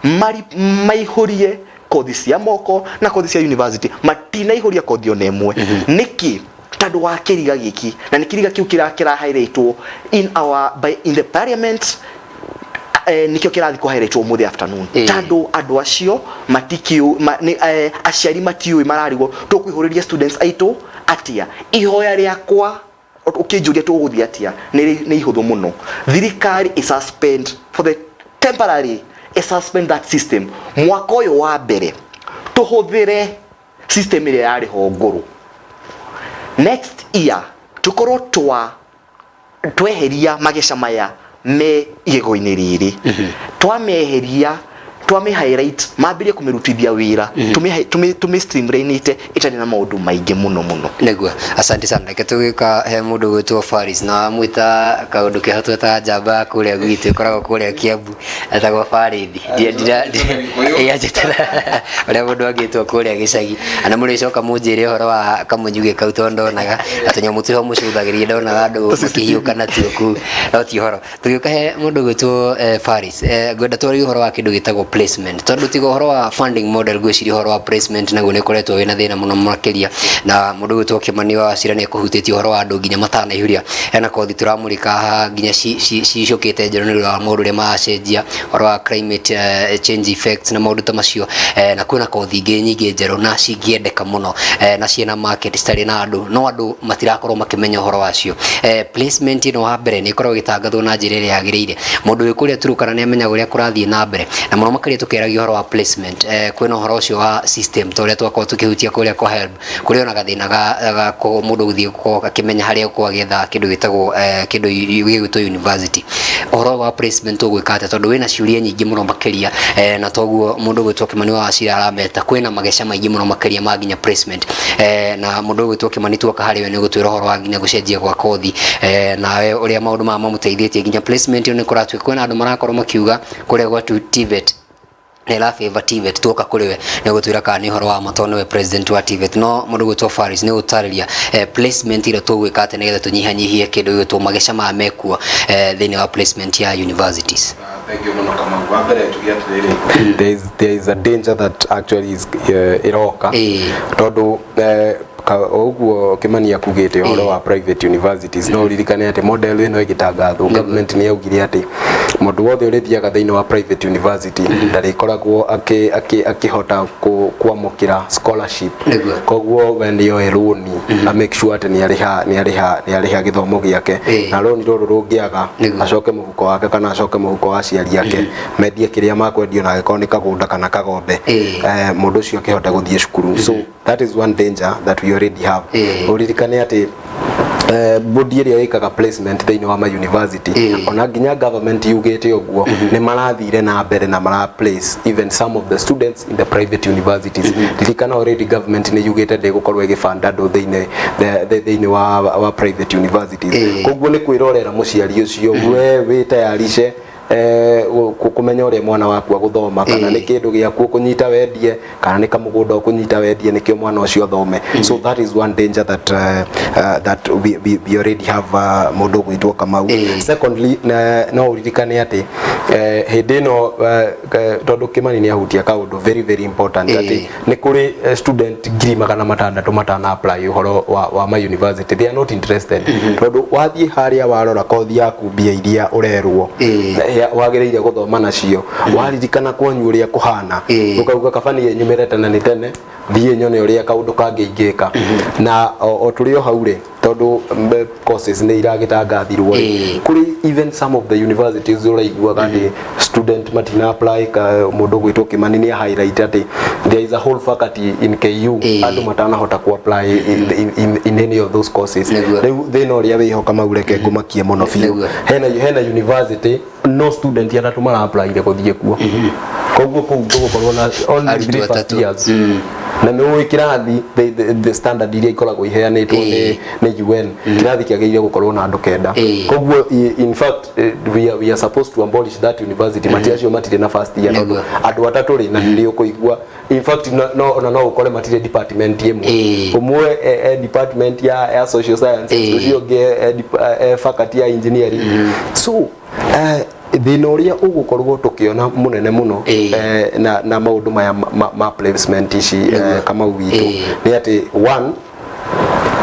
mari maihũrie kothi cia moko na kothi cia university matinaihũria kothi ona ĩmwe. Nĩkĩ? Tondũ wa kĩriga gĩkĩ, na nĩ kĩriga kĩu kĩra highlightwo in our by in the parliament, nikĩo kĩrathiĩ kũ highlightwo ũmũthĩ afternoon. Tondũ andũ acio matikĩũ ma, nĩ, aciari matiũĩ, mararigwo tũkũihũrĩria students aitũ atĩa. Ihoya rĩakwa, ũkĩnjũria tũgũthiĩ atĩa, nĩ ihũthũ mũno. Thirikari ĩ suspend for the temporary, ĩ suspend that system mwaka ũyũ wa mbere, tũhũthĩre system ĩrĩa yarĩ ho ngũrũ. Next year tũkorwo tweheria mageca maya me igego-inĩ rĩrĩ, twameheria, twame highlight, mambĩrie kũmĩrutithia wĩra, tũmĩ streamline ĩtarĩ na maũndũ maingĩ mũno mũno. Nĩguo, asante sana. Reke tũgĩũka he mũndũ gwĩtwo Faris, na wamwĩta kaũndũ keho twetaga njamba ya kũrĩa gwitũ ĩkoragwo kũrĩa Kiambu, etagwo Farithi. Anjĩtĩra ũrĩa mũndũ angĩtwo kũrĩa gĩcagi, na mũrĩcoka mũnjĩre ũhoro wa kamũnyugĩ kau, tondũ ndonaga na tũnyamũ twĩho mũcũthagĩrĩria, ndonaga andũ makĩhiũka natuo kũu, no ti ũhoro. Tũgĩũka he mũndũ gwĩtwo Faris, ngwenda twarie ũhoro wa kĩndũ gĩtagwo placement, tondũ tiga ũhoro wa funding model, ngwĩciria ũhoro wa placement naguo nĩ ũkoretwo wĩna thĩna mũno makĩria. Na mũndũ gwĩtwo Kĩmani wa Wachira nĩ ekũhutĩtie ũhoro wa andũ nginya matanaihũria. Hena kothi tũramũrĩka haha nginya cicũkĩte njerũ nĩ ũndũ wa maũndũ ũrĩa maracenjia, ũhoro wa climate change effects na maũndũ ta macio, na kwĩna kothi ingĩ nyingĩ njerũ na cingĩendeka mũno, na ciĩna market citarĩ na andũ, no andũ matirakorwo makĩmenya ũhoro wacio. Placement ĩno wa mbere nĩ ĩkoragwo ĩgĩtangathwo na njĩra ĩrĩa yagĩrĩire? Mũndũ wĩ kũrĩa Turukana nĩ amenyaga ũrĩa kũrathiĩ na mbere? Na mũno makĩria tũkĩaragia ũhoro wa placement, kwĩna ũhoro ũcio wa system ta ũrĩa twakorwo tũkĩhutia kũrĩa kwa HELB, kũrĩ ona gathĩna ga mũndũ gũthiĩ gũkorwo akĩmenya harĩa gũkorwo agĩetha kĩndũ gĩtagwo kĩndũ gĩgwĩtwo university. Ũhoro wa placement ũgwĩka atĩa, tondũ wĩna ciũria nyingĩ mũno makĩria, na toguo mũndũ gwĩtwo Kĩmani wa Wachira arameta kwĩna mageca maingĩ mũno makĩria ma nginya placement, na mũndũ gwĩtwo Kĩmani tuoka harĩ we nĩ gũtwĩra ũhoro wa nginya gũcenjia gwa kothi, nawe ũrĩa maũndũ maya mamũteithĩtie nginya placement ĩyo nĩ kũratuĩka kwĩna andũ marakorwo makiuga kũrĩa gwa TVET nĩ ĩra favor TVET. Tuoka kũrĩ we nĩ gũtwĩra kana nĩ ũhoro wa ma, tondũ nĩwe president wa TVET. No mũndũ gwĩtwo Faris nĩ gũtarĩria placement ĩrĩa tũgwĩka atĩ nĩgetha tũnyihanyihie kĩndũ gĩgwĩtwo mageca maya mekuo thĩinĩ wa placement ya universities. Thank you mũno, Kamau. Wa mbere tuge atĩrĩrĩ, there is a danger that actually is ĩroka, tondũ ũguo Kĩmani akugĩte ũhoro wa private universities, no ũririkane atĩ model ĩno ĩgĩtangathwo, government nĩ yaugire atĩ mũndũ wothe ũrĩthiaga thĩinĩ wa private university ndarĩkoragwo akĩhota kwamũkĩra scholarship. Koguo we nĩoe rũni na make sure atĩ nĩ arĩha gĩthomo gĩake, na rũni rũrũ rũngĩaga, acoke mũhuko wake kana acoke mũhuko wa aciari ake, mendie kĩrĩa makwendio, na angĩkorwo nĩ kagũnda kana kagombe, mũndũ ũcio akĩhota gũthiĩ cukuru. So that is one danger that we already have. Ũririkane atĩ Bodi ĩrĩa ĩkaga placement thĩinĩ wa ma university, ona nginya government yugĩte ũguo, nĩ marathire na mbere na mara place even some of the students in the private universities. Ririkana already government nĩ yugĩte ndĩgũkorwo ĩgĩbanda andũ thĩinĩ wa private universities. Koguo nĩ kwĩrorera mũciari ũcio, we wĩtayarishe kũmenya ũrĩa mwana waku agũthoma, kana nĩ kĩndũ gĩaku ũkũnyita wendie, kana nĩ kamũgũnda ũkũnyita wendie nĩkĩo mwana ũcio athome. So that is one danger that we already have, mũndũ ũgwĩtwo Kamau. Secondly, no ũririkane atĩ hĩndĩ ĩno, tondũ Kimani nĩ ahutia kaũndũ very very important, atĩ nĩ kũrĩ student 600,000 matana apply ũhoro wa ma university. They are not interested, tondũ wathiĩ harĩa warora kothi yaku, mbia iria ũrerwo wagĩrĩire gũthoma nacio, waririkana kwanyu ũrĩa kũhana, ũkauga kaba niĩ nyumĩre tene nĩ tene, thiĩ nyone ũrĩa kaũndũ kangĩ ingĩka. Na o tũrĩ o hau rĩ, tondũ courses nĩ iragĩtangathirwo rĩ, kũrĩ even some of the universities ũraiguaga atĩ student matina apply. Ka mũndũ gwĩtwo Kimani nĩ highlight atĩ there is a whole faculty in KU andũ matanahota ku apply in any of those courses. Rĩu thĩna ũrĩa wĩho, Kamau, reke ngũmakie mũno biũ. Hena university no student atatũ mara apply gũthiĩ kuo, koguo kũu tũgũkorwo na only Arutwo three first atatũ. years. Na nĩ ũĩ kĩrathi, the standard iria ikoragwo iheanĩtwo nĩ UN, kĩrathi kĩagĩrĩire gũkorwo na andũ 9. Koguo in fact, we are supposed to abolish that university. Mati acio matirĩ na first year, tondũ andũ atatũ rĩ, na nĩ ũkũigua in fact no ona no ũkore matirĩ department ĩmwe. Ũmwe e department ya social sciences, ũcio ũngĩ e faculty ya engineering. So thĩna ũrĩa ũgũkorwo tũkĩona mũnene mũno na maũndũ maya ma placement ici, Kamau witũ, nĩ atĩ one,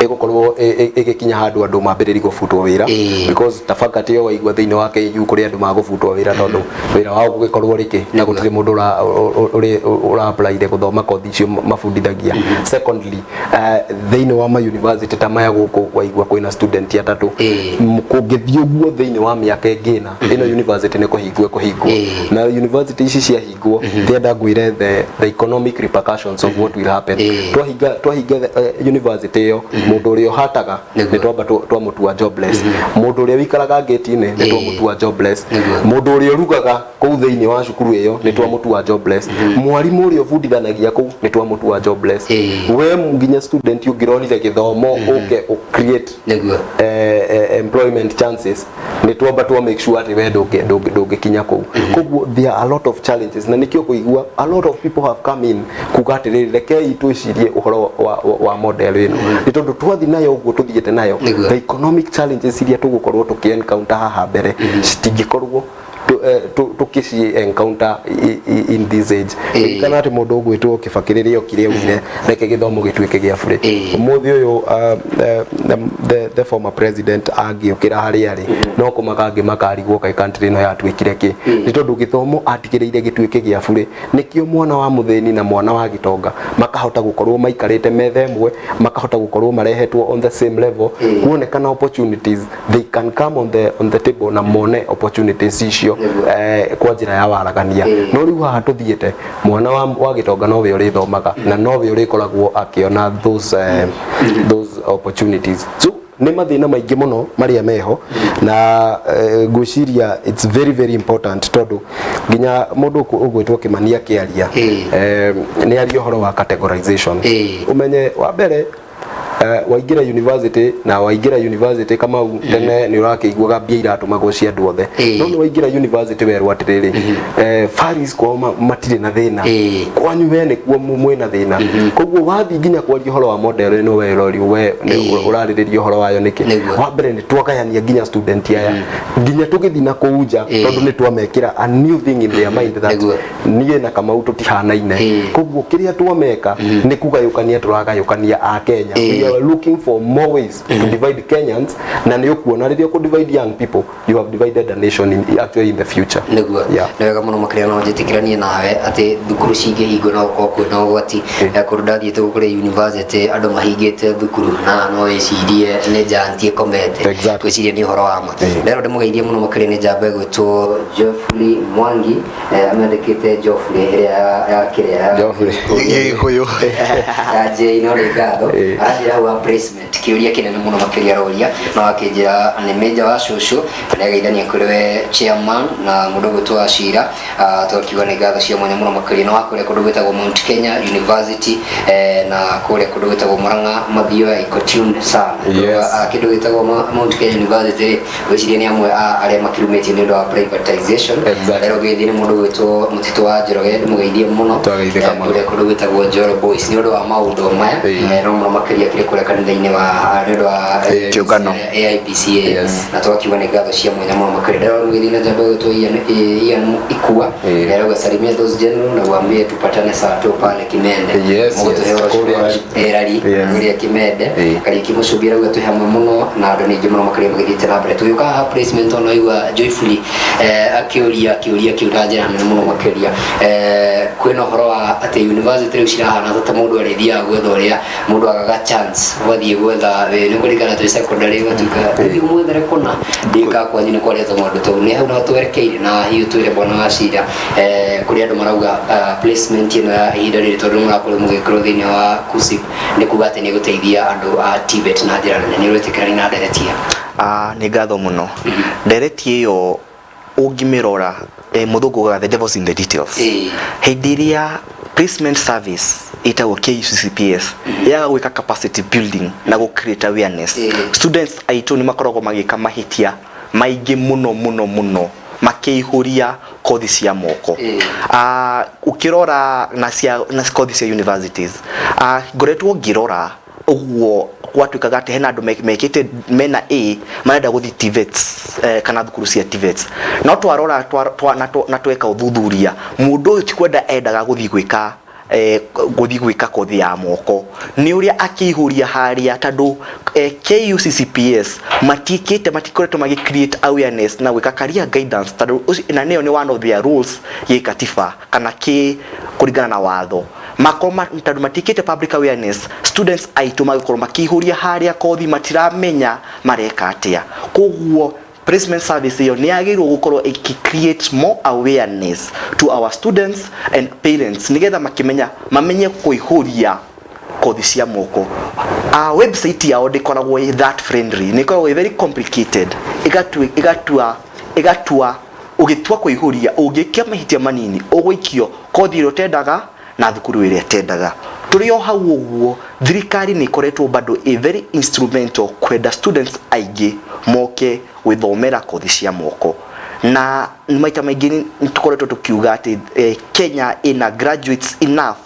ĩgũkorwo ĩgĩkinya handũ andũ mambĩrĩrie gũbutwo wĩra, because ta faculty ĩyo waigua thĩinĩ wa KU kũrĩ andũ magũbutwo wĩra, tondũ wĩra wao gũgĩkorwo rĩkĩ na gũtirĩ mũndũ ũra applyire gũthoma kothi icio mabundithagia. Secondly, thĩinĩ wa ma university ta maya gũkũ waigua kwĩna student atatũ. Kũngĩthiĩ ũguo thĩinĩ wa mĩaka ĩngĩ ĩna ĩno, university nĩ kũhingwo ĩkũhingwo. Na university ici ciahingwo, ndĩrenda ngwĩre the economic repercussions of what will happen. Twahinga university ĩyo, mũndũ ũrĩa ũhataga nĩ twamba twamũtua jobless, mũndũ ũrĩa wĩikaraga ngĩti-inĩ nĩ twamũtua jobless, mũndũ ũrĩa ũrugaga kũu thĩinĩ wa cukuru ĩyo nĩ twamũtua jobless, mwarimũ ũrĩa ũbundithanagia kũu nĩ twamũtua jobless, we nginya student ũngĩronire gĩthomo ũke ũ create employment chances, nĩ twamba twa make sure atĩ we ndũngĩkinya kũu. Koguo there are a lot of challenges, na nĩkĩo kũigua a lot of people have come in kuga atĩrĩrĩ, rekei twĩcirie ũhoro wa model ĩno, nĩ tondũ twathi nayo ũguo tũthiĩte nayo, the economic challenges iria tũgũkorwo tũkĩ encounter haha mbere citingĩkorwo tũkĩci encounter in this age. Ririkana atĩ mũndũ ũgwĩtwo Kĩbakĩ rĩrĩa okire augire reke gĩthomo gĩtuĩke gĩa bũrĩ. Ũmũthĩ ũyũ, the former president angĩũkĩra harĩa arĩ, no kũmaka angĩmaka arigwo kaĩ country ĩno yatuĩkire kĩ, nĩ tondũ gĩthomo atigĩrĩire gĩtuĩke gĩa bũrĩ, nĩkĩo mwana wa mũthĩni na mwana wa gĩtonga makahota gũkorwo maikarĩte metha ĩmwe, makahota gũkorwo marehetwo on the same level, kuonekana opportunities, they can come on the table na mone opportunities icio kwa njĩra ya waragania. No rĩu haha tũthiĩte, mwana wa gĩtonga nowe ũrĩthomaga na nowe ũrĩkoragwo akĩona those opportunities. So nĩ mathĩna maingĩ mũno marĩa meho, na ngwĩciria it's very very important, tondũ nginya mũndũ ũgwĩtwo Kĩmani akĩaria, nĩ aria ũhoro wa categorization. Ũmenye wa mbere, waingĩra university, na waingĩra university, Kamau, tene nĩ ũrakĩiguaga mbia iratũmagwo cia andũ othe, no nĩ waingĩra university werwo atĩrĩrĩ, Paris kwao matirĩ na thĩna, kwanyu we nĩkuo mwĩna thĩna. Koguo wathiĩ nginya kwaria ũhoro wa model ĩno, we ũrorio we nĩ ũrarĩrĩria ũhoro wayo nĩkĩ? Wa mbere nĩ twagayania nginya student aya nginya tũgĩthiĩ na kũu nja, tondũ nĩ twamekĩra a new thing in their mind that niĩ na Kamau tũtihanaine. Koguo kĩrĩa twameka nĩ kũgayũkania, tũragayũkania a Kenya. We are looking for more ways to divide Kenyans, na nĩ ũkuona rĩrĩa ũkũ divide young people, you have divided a nation actually in the future. Nĩguo. Nĩ wega mũno makĩria, no njĩtĩkĩranie nawe atĩ thukuru cingĩhingwo no gũkorwo kwĩna ũgwati. Kũndũ ndathiĩte gũkũrĩa university, andũ mahingĩte thukuru na no wĩcirie nĩ giant ĩkomete, gwĩciria nĩ ũhoro wa ma. Ndero ndĩmũgeithie mũno makĩria nĩ njamba ĩgwĩtwo Geoffrey Mwangi, amĩandĩkĩte Geoffrey ĩrĩa ya kĩrĩa ya Geoffrey. Gĩkũyũ. Ya J, no nĩ ngatho. Aranjĩra Hau wa placement, kĩũria kĩnene mũno makĩria aroria na wakĩnjĩra nĩ major wa cũcũ na nĩageithania kũrĩ we chairman na mũndũ ũgwĩtwo wa cira. Twakiuga nĩ ngatho cia mwanya mũno makĩria na wa kũrĩa kũndũ gwĩtagwo Mount Kenya University, na kũrĩa kũndũ gwĩtagwo Murang'a Mathioya iko tuned sana. Yes. Kĩndũ gĩtagwo Mount Kenya University rĩ, gwĩciria nĩ amwe a arĩa makirumĩtio nĩ ũndũ wa privatization. Rero gĩthiĩ nĩ mũndũ gwĩtwo Mũtitũ wa Njoroge, ndĩmũgeithie mũno. Twageithĩka mũno. Kũrĩa kũndũ gwĩtagwo Njoro Boys nĩ ũndũ wa maũndũ maya. No mũno makĩria kĩrĩ kũrĩa kanitha-inĩ wa nĩ ũndũ wa Kĩũngano. AIPCA. Yes. Na twakiuga nĩ ngatho cia mwanya mũno makĩria. Ndĩrona gĩthiĩ na njamba gwĩtwo Ian Ikua. Arauga salimia those general na uambie tupatane saa tu pale Kimende. Yes. Mũgũtũhe ũhoro Kũrĩa- erari kũrĩa Kimende. Kariũki Mũcũbi arauga twĩ hamwe mũno na andũ nĩ aingĩ mũno makĩria magĩthiĩte na mbere. Tũgĩũka haha placement ona igua joyfully akĩũria kĩũria kĩu na njĩra nene mũno makĩria. Kwĩna ũhoro wa atĩ university rĩu cirahana ta mũndũ arĩthiaga gwetha ũrĩa mũndũ agaga chance ũgathiĩ gwetha nĩ kũringana twĩ secondary ũgatuĩka thiĩ ũmwethere kũna ndika kwanyu nĩ kwarĩtwo maũndũ tau nĩ hau no twerekeire na hihi twĩre bwana wa cira kũrĩ andũ marauga placement ĩno ya ihinda rĩrĩ tondũ mũrakorwo mũgĩkorwo thĩinĩ wa KUCCPS nĩ kuga atĩ nĩ gũteithia andũ a TVET na njĩra nene. Nĩ ũretĩkĩrani na ndereti ĩyo? Ah, nĩ ngatho mũno. Ndereti ĩyo ũngĩmĩrora, mũthũngũ ugaga the devil's in the details. Hĩndĩ ĩrĩa placement service ĩtagwo KUCCPS yaga gwĩka capacity building na gũ create awareness, students aitũ nĩ makoragwo magĩka mahĩtia maingĩ mũno mũno mũno makĩihũria kothi cia moko. Ũkĩrora na cia na kothi cia universities, ngoretwo ngĩrora ũguo gwatuĩkaga atĩ hena andũ mekĩte mena A marenda gũthiĩ TVETs, kana thukuru cia TVETs, no twarora na tweka ũthuthuria, mũndũ ũyũ ti kwenda endaga gũthiĩ gwĩka kothi ya moko, nĩ ũrĩa akĩihũria harĩa tondũ KUCCPS matiĩkĩte, matikoretwo magĩ create awareness na gwĩka career guidance, tondũ na nĩyo nĩ one of their rules gĩkatiba kana kĩ kũringana na watho makorwo tondũ matiĩkĩte public awareness, students aitũ magĩkorwo makĩihũria harĩa kothi matiramenya mareka atĩa. Koguo placement service ĩyo nĩ yagĩrĩirwo gũkorwo ĩkĩ create more awareness to our students and parents nĩgetha makĩmenya mamenye kũihũria kothi cia moko. Website yao ndĩkoragwo ĩ that friendly, nĩ ĩkoragwo ĩ very complicated, ĩgatua ũgĩtua kũihũria ũngĩkia mahĩtia manini ũgũikio kothi ĩrĩa ũtendaga na thukuru ĩrĩa ĩtendaga. Tũrĩ o hau ũguo, thirikari nĩ ĩkoretwo bado ĩ very instrumental kwenda students aingĩ moke gwĩthomera kothi cia moko, na maita maingĩ nĩ tũkoretwo tũkiuga atĩ Kenya ĩna graduates enough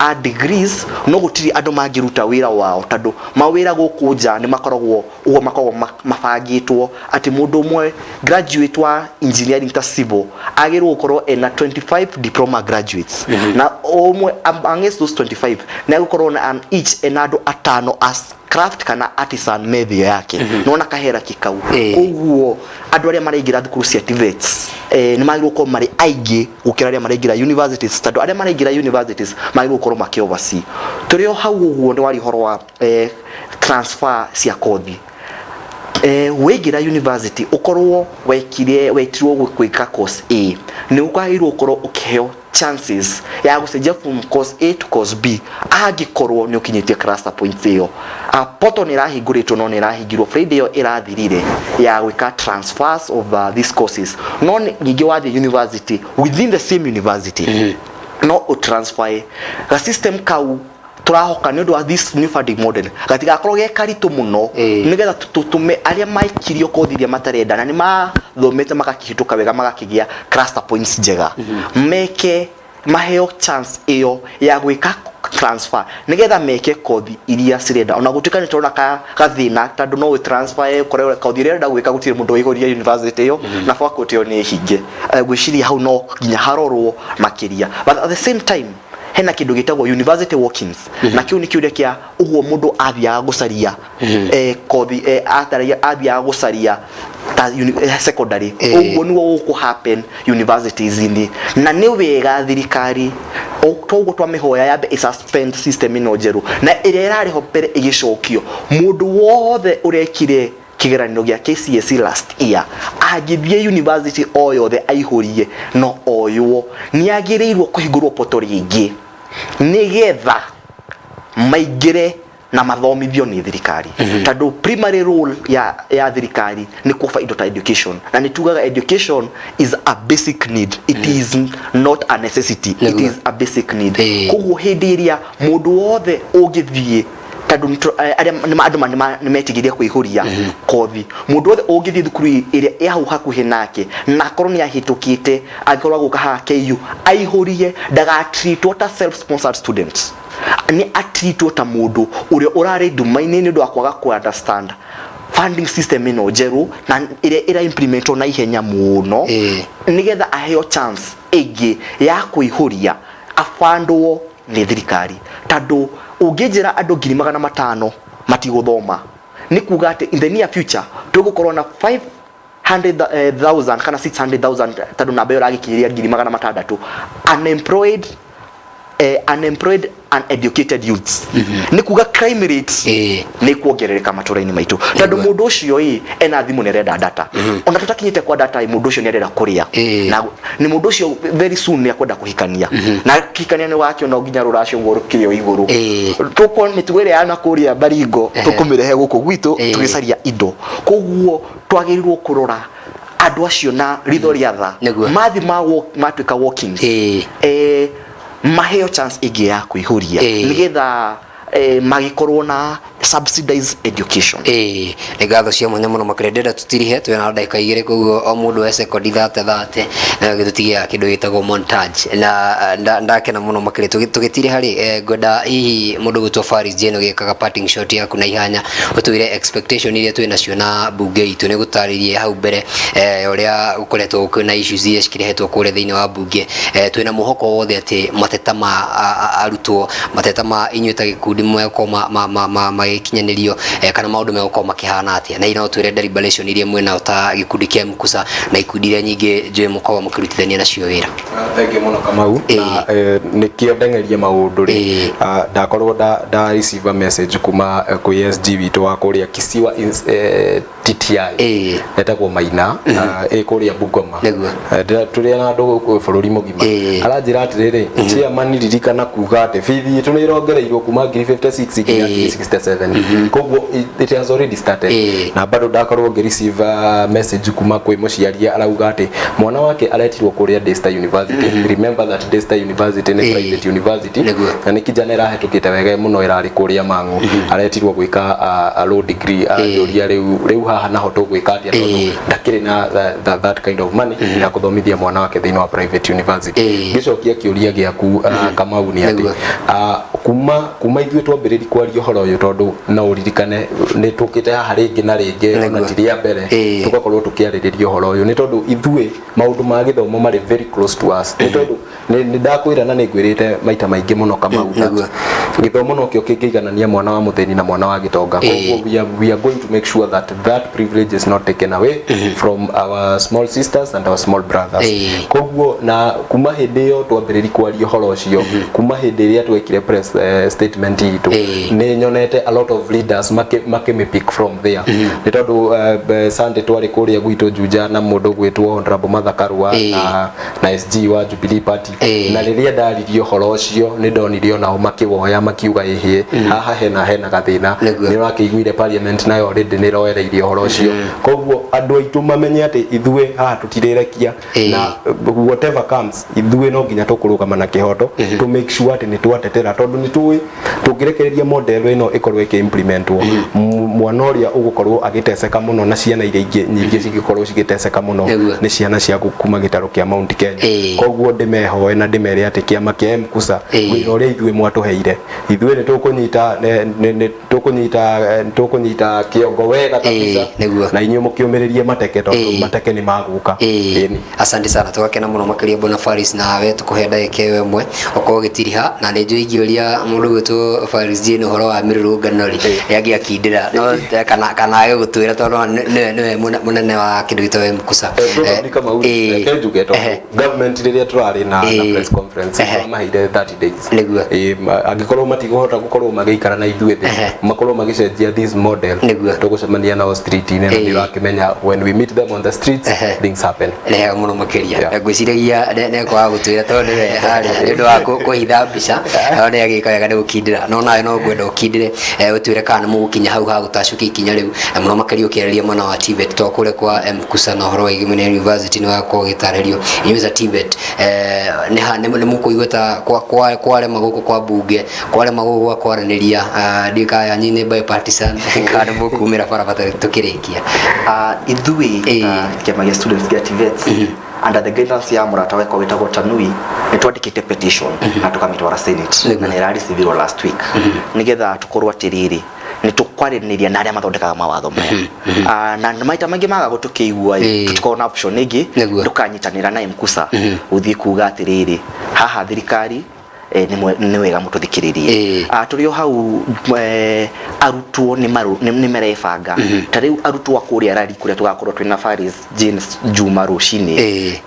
a degrees, no gũtirĩ andũ mangĩruta wĩra wao tondũ mawĩra gũkũ nja nĩ makoragwo ũguo makoragwo mabangĩtwo atĩ mũndũ ũmwe graduate wa engineering ta civil agĩrĩirwo gũkorwo ena 25 diploma graduates, na ũmwe amongst those 25 nĩ agũkorwo na an each ena andũ atano as craft kana artisan methio yake, nona kahierarchy kau. Koguo andũ arĩa maraingĩra thukuru cia TVETs nĩ magĩrĩirwo gũkorwo marĩ aingĩ gũkĩra arĩa maraingĩra universities, tondũ arĩa maraingĩra universities magĩrĩirwo gũkorwo makĩ oversee. Tũrĩ o hau ũguo, nĩ waria ũhoro wa transfer cia kothi. Waingĩra university ũkorwo wekire wetirwo gwĩka course A, nĩ ũkwagĩrĩirwo gũkorwo ũkĩheo chances ya gũcenjia from course A to course B angĩkorwo nĩ ũkinyĩtie cluster points ĩyo. Portal nĩ ĩrahingũrĩtwo no nĩ ĩrahingirwo Friday ĩyo ĩrathirire ya gwĩka transfers of these courses, no ningĩ wathiĩ university, within the same university no ũtransfer ga system kau. Tũrahoka nĩ ũndũ wa this new funding model gatigakorwo ge karitũ mũno nĩgetha tũtũme arĩa maikirio kothi iria matarenda na nĩ mathomete magakĩhĩtũka wega magakĩgĩa cluster points njega meke maheo chance ĩyo ya gwĩka transfer nĩgetha meke kothi iria cirenda, ona gũtuĩka nĩ tũrona ka gathĩna tondũ no transfer ũkore kothi ĩrĩa ũrenda gwĩka gũtirĩ mũndũ waihũria university ĩyo na faculty ĩyo nĩ hinge. Ngwĩciria hau no nginya harorwo makĩria, but at the same time hena kĩndũ gĩtagwo university walk-ins, na kĩu nĩ kĩũria kĩa ũguo mũndũ athiaga gũcaria kothi athiaga gũcaria ta secondary. Ũguo nĩguo gũkũ happen universities-inĩ, na nĩ wega thirikari toguo twamĩhoya yambe ĩ-suspend system ĩno njerũ na ĩrĩa ĩrarĩ ho mbere ĩgĩcokio. Mũndũ wothe ũrekire kĩgeranio gĩa KCSE last year angĩthiĩ university o yothe aihũrie no oywo, nĩ agĩrĩirwo kũhingũrwo portal rĩngĩ nĩgetha maingĩre. Na mathomithio nĩ thirikari, tondũ primary role ya thirikari nĩ kuofa indo ta education, na nĩ tugaga education is a basic need, it is not a necessity, it is a basic need. Koguo hĩndĩ ĩrĩa mũndũ wothe ũngĩthiĩ, tondũ arĩa andũ nĩmetigĩria kũihũria kothi, mũndũ wothe ũngĩthiĩ thukuru ĩrĩa ĩ hau hakuhĩ nake na akorwo nĩ ahĩtũkĩte, angĩkorwo agũka haha KU aihũrie, ndagatreatwo ta self sponsored students, nĩ atreatwo ta mũndũ ũrĩa ũrarĩ nduma-inĩ nĩ ũndũ wa kwaga ku understand funding system ĩno njerũ na ĩrĩa ĩra implementwo na ihenya mũno, nĩgetha aheo chance ĩngĩ ya kũihũria abandwo nĩ thirikari. Tondũ ũngĩnjĩra andũ 500,000 matigũthoma, nĩ kuga atĩ in the near future tũgũkorwo na 500,000 kana 600,000, tondũ namba ĩyo ĩragĩkinyĩria 600,000 unemployed, unemployed uneducated youths. Nĩ kuga crime rate nĩ kuongerereka matũra-inĩ maitũ, tondũ mũndũ ũcio ĩ ena thimũ nĩ arenda data. Ona tũtakinyĩte kwa data ĩ, mũndũ ũcio nĩ arenda kũrĩa, na nĩ mũndũ ũcio very soon nĩ akwenda kũhikania, na kĩhikania nĩ wakĩona nginya rũracio ũguo rũkĩrĩ o igũrũ. Tũkorwo mĩtugo ĩrĩa yana kũrĩa Baringo tũkũmĩrehe gũkũ gwitũ tũgĩcaria indo. Koguo twagĩrĩirwo kũrora andũ acio na ritho rĩa tha. Mathi matuĩka walk-ins, maheo chance ĩngĩ ya kũihũria, nĩgetha magĩkorwo na subsidized education. Ĩĩ, nĩ ngatho cia mwanya mũno makĩria. Ndĩrenda tũtirihe, twĩna ndagĩka 2, koguo o mũndũ e sekondi 30 30, na gĩtũtigĩaga kĩndũ gĩtagwo montage, na ndakena mũno makĩria. Tũgĩtiriha rĩ, ngwenda hihi mũndũ gwĩtwo Faris Jane ũgĩkaga parting shot yaku na ihanya, ũtwĩre expectation iria twĩ nacio na mbunge itũ. Nĩ gũtarĩrie hau mbere ũrĩa gũkoretwo kwĩna issues iria cikĩrehetwo kũrĩa thĩinĩ wa mbunge. Twĩna mwĩhoko wothe atĩ mateta ma arutwo, mateta ma inyuĩ ta gĩkundi megũkorwo magĩkinyanĩrio, kana maũndũ megũkorwo makĩhana atĩa? Na no twĩre deliberation iria mwĩnao ta gĩkundi kĩa MKUSA na ikundi iria nyingĩ njũĩ mũkoragwo mũkĩrutithania nacio wĩra. Thengiũ mũno, Kamau. Na nĩkĩo ndeng'erie maũndũ rĩ, ndakorwo nda receive a message kuma kwĩ SG witũ wa kũrĩa Kisiwa TTI, etagwo Maina, ĩ kũrĩa Bungoma. Tũrĩ na andũ gũkũ bũrũri mũgima. Aranjĩra atĩrĩrĩ, chairman, ririkana kuga atĩ bithi itũ nĩ ĩrongereirwo kuma ngiri 56 nginya ngiri 67, koguo it has already started. Na bado ndakorwo ngĩ receive message kuma kwĩ mũciari, arauga atĩ mwana wake aretirwo kũrĩa Daystar University. Remember that Daystar University nĩ private university, na nĩ kijana ĩrahĩtũkĩte wega mũno, ĩrarĩ kũrĩa Mang'u, aretirwo gwĩka a law degree. Anjũria rĩu haha naho tũgwĩka atĩa, tondũ ndakĩrĩ na that kind of money ya kũthomithia mwana wake thĩinĩ wa private university. Ngĩcokia kĩũria gĩaku, Kamau, nĩ atĩ kuma ithuĩ twambĩrĩri kwaria ũhoro ũyũ, tondũ no ũririkane nĩ tũkĩte haha rĩngĩ na rĩngĩ, ona ti rĩa mbere tũgakorwo tũkĩarĩrĩria ũhoro ũyũ, nĩ tondũ ithuĩ maũndũ ma gĩthomo marĩ very close to us, nĩ tondũ nĩ ndakwĩra na nĩ ngwĩrĩte maita maingĩ mũno, Kamau, that gĩthomo nokĩo kĩngĩiganania mwana wa mũthĩni na mwana wa gĩtonga. Koguo we are going to make sure that that privilege is not taken away from our small sisters and our small brothers. Koguo na kuma hĩndĩ ĩyo twambĩrĩri kwaria ũhoro ũcio, kuma hĩndĩ ĩrĩa twekire press statement itũ, nĩ nyonete a lot of leaders makĩmĩ pick from there, nĩ tondũ Sunday twarĩ kũrĩa gwitũ Juja na mũndũ gwĩtwo Honorable Martha Karua na SG wa Jubilee Party, na rĩrĩa ndaririe ũhoro ũcio nĩ ndonire onao makĩwoya makiuga ĩhĩ, haha hena gathĩna. Nĩ ũrakĩiguire parliament nayo already nĩ ĩroereirie ũhoro ũcio. Koguo andũ aitũ mamenye atĩ ithuĩ haha tũtirĩrekia, na whatever comes, ithuĩ no nginya tũkũrũgama na kĩhoto to make sure atĩ nĩ twatetera, tondũ nĩ tũĩ tũngĩrekereria model ĩno ĩkorwo ĩkĩ-implementwo, mwana ũrĩa ũgũkorwo agĩteceka mũno na ciana iria ingĩ nyingĩ cigĩkorwo cigĩteceka mũno nĩ ciana cia kuma gĩtarũ kĩa Mount Kenya. Koguo ndĩmehoe na ndĩmere atĩ kĩama kĩa MKUSA, wĩra ũrĩa ithuĩ mwatũheire, ithuĩ nĩ tũkũnyita nĩ tũkũnyita kĩongo wega kabisa, na inyuĩ mũkĩũmĩrĩrie mateke, tondũ mateke nĩ magũka. Ĩni. Asante sana, tũgakena mũno makĩria, bwana Faris. Nawe tũkũhe ndagĩka ĩyo ĩmwe ũkorwo ũgĩtiriha, na nĩ njũĩ ingĩũria mũndũ gwĩtwo Faris Jane ũhoro wa mĩrũrũngano rĩ, nĩangĩakindĩra no kana age gũtwĩra, tondũ nĩwe mũnene wa kĩndũ gĩtagwo MKUSA. Probably, Kamau, reke njuge, tondũ government rĩrĩa tũrarĩ na press conference, twamaheire 30 days. Angĩkorwo matikũhota gũkorwo magĩikara na ithuĩ thĩ, makorwo magĩcenjia this model, tũgũcemania nao street. street-inĩ na nĩ ũrakĩmenya when we meet them on the streets, things happen. Nĩ hega mũno makĩria. Yeah. Ngwĩciragia nĩekwaga gũtwĩra tondũ nĩwe harĩa nĩ ũndũ wa kũhitha mbica, no nĩ agĩka wega nĩ gũkindĩra, no nawe no ngwenda ũkindĩre, ũtwĩre kana nĩ mũgũkinya hau ha gũtacũkia ikinya rĩu, mũno makĩria ũkĩarĩria mwena wa TVET to kũrĩa kwa MKUSA na ũhoro wa Igumania University nĩ wakorwo ũgĩtarĩrio inyuĩ ta TVET, nĩ mũkũigua ta kwarema gũkũ kwa bunge, kwarema gũkũ gwa kwaranĩria, ndiũĩ kana yanyu nĩ bipartisan kana nĩ mũkumĩra barabara tũkĩrĩkia. Ithuĩ kĩama gĩa students gĩa TVETs under the guidance ya mũrata wakwa wĩtagwo Tanui nĩ twandĩkĩte petition na tũkamĩtwara Senate na nĩ ĩrareceivirwo last week nĩgetha tũkorwo atĩrĩrĩ nĩ tũkwarĩrĩria na arĩa mathondekaga mawatho maya. Na maita maingĩ maga gũtũkĩigua ĩ, tũtikoragwo na option ĩngĩ, ndũkanyitanĩra na MKUSA gũthiĩ kuga atĩrĩrĩ haha thirikari, nĩ wega mũtũthikĩrĩrie. Tũrĩ o hau, arutwo nĩ marebanga. Ta rĩu arutwo a kũrĩa rari kũrĩa tũgakorwo twĩna Faris James Juma rũcinĩ